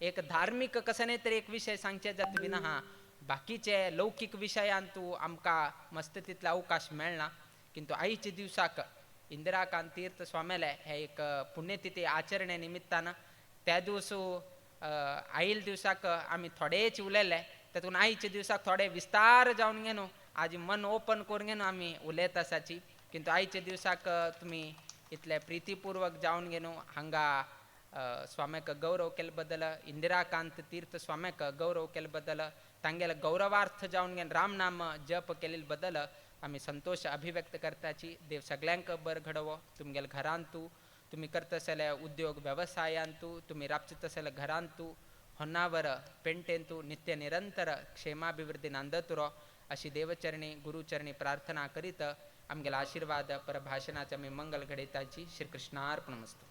एक धार्मीक कसने तरी एक विशय सांगचे जात विना बाकीचे लौकीक विशयांतू आमकां मस्त तितलो अवकाश मेळना. किंतु आयच्या दिवसाक इंदिराकांत तीर्थ स्वाम्याले हे एक पुण्यतिथी आचरणे निमित्तान त्या दिवस आयल दिवसाक आमी थोडेच उलयले तातूंत आयच्या दिवसाक थोडे विस्तार जावन घेवन आज मन ओपन करून घेवन आमी उलयत आसाची. किंतु आयच्या दिवसाक तुमी इतले प्रितीपूर्वक जावन घेवन हांगा स्वाम्याक गौरव केले बद्दल इंदिराकांत तीर्थ स्वाम्याक गौरव केले बद्दल तांगेले गौरवार्थ जावन घेवन रामनाम जप केले बद्दल आमी संतोष अभिव्यक्त करताची. देव सगळ्यांक बरं घडोवो तुमगेले घरांतू तुमी करता जाल्यार उद्योग वेवसायांतू तुमी राबचित जाल्यार घरांतू होन्नावर पेंटेंतू नित्य निरंतर क्षेमाभिवृद्धी नांदतुरो अशी देवचरणी गुरुचरणी प्रार्थना करीत आमगेला आशीर्वाद परभाषणाचे आमी मंगल घडयताची. श्रीकृष्णार्पणमस्तु.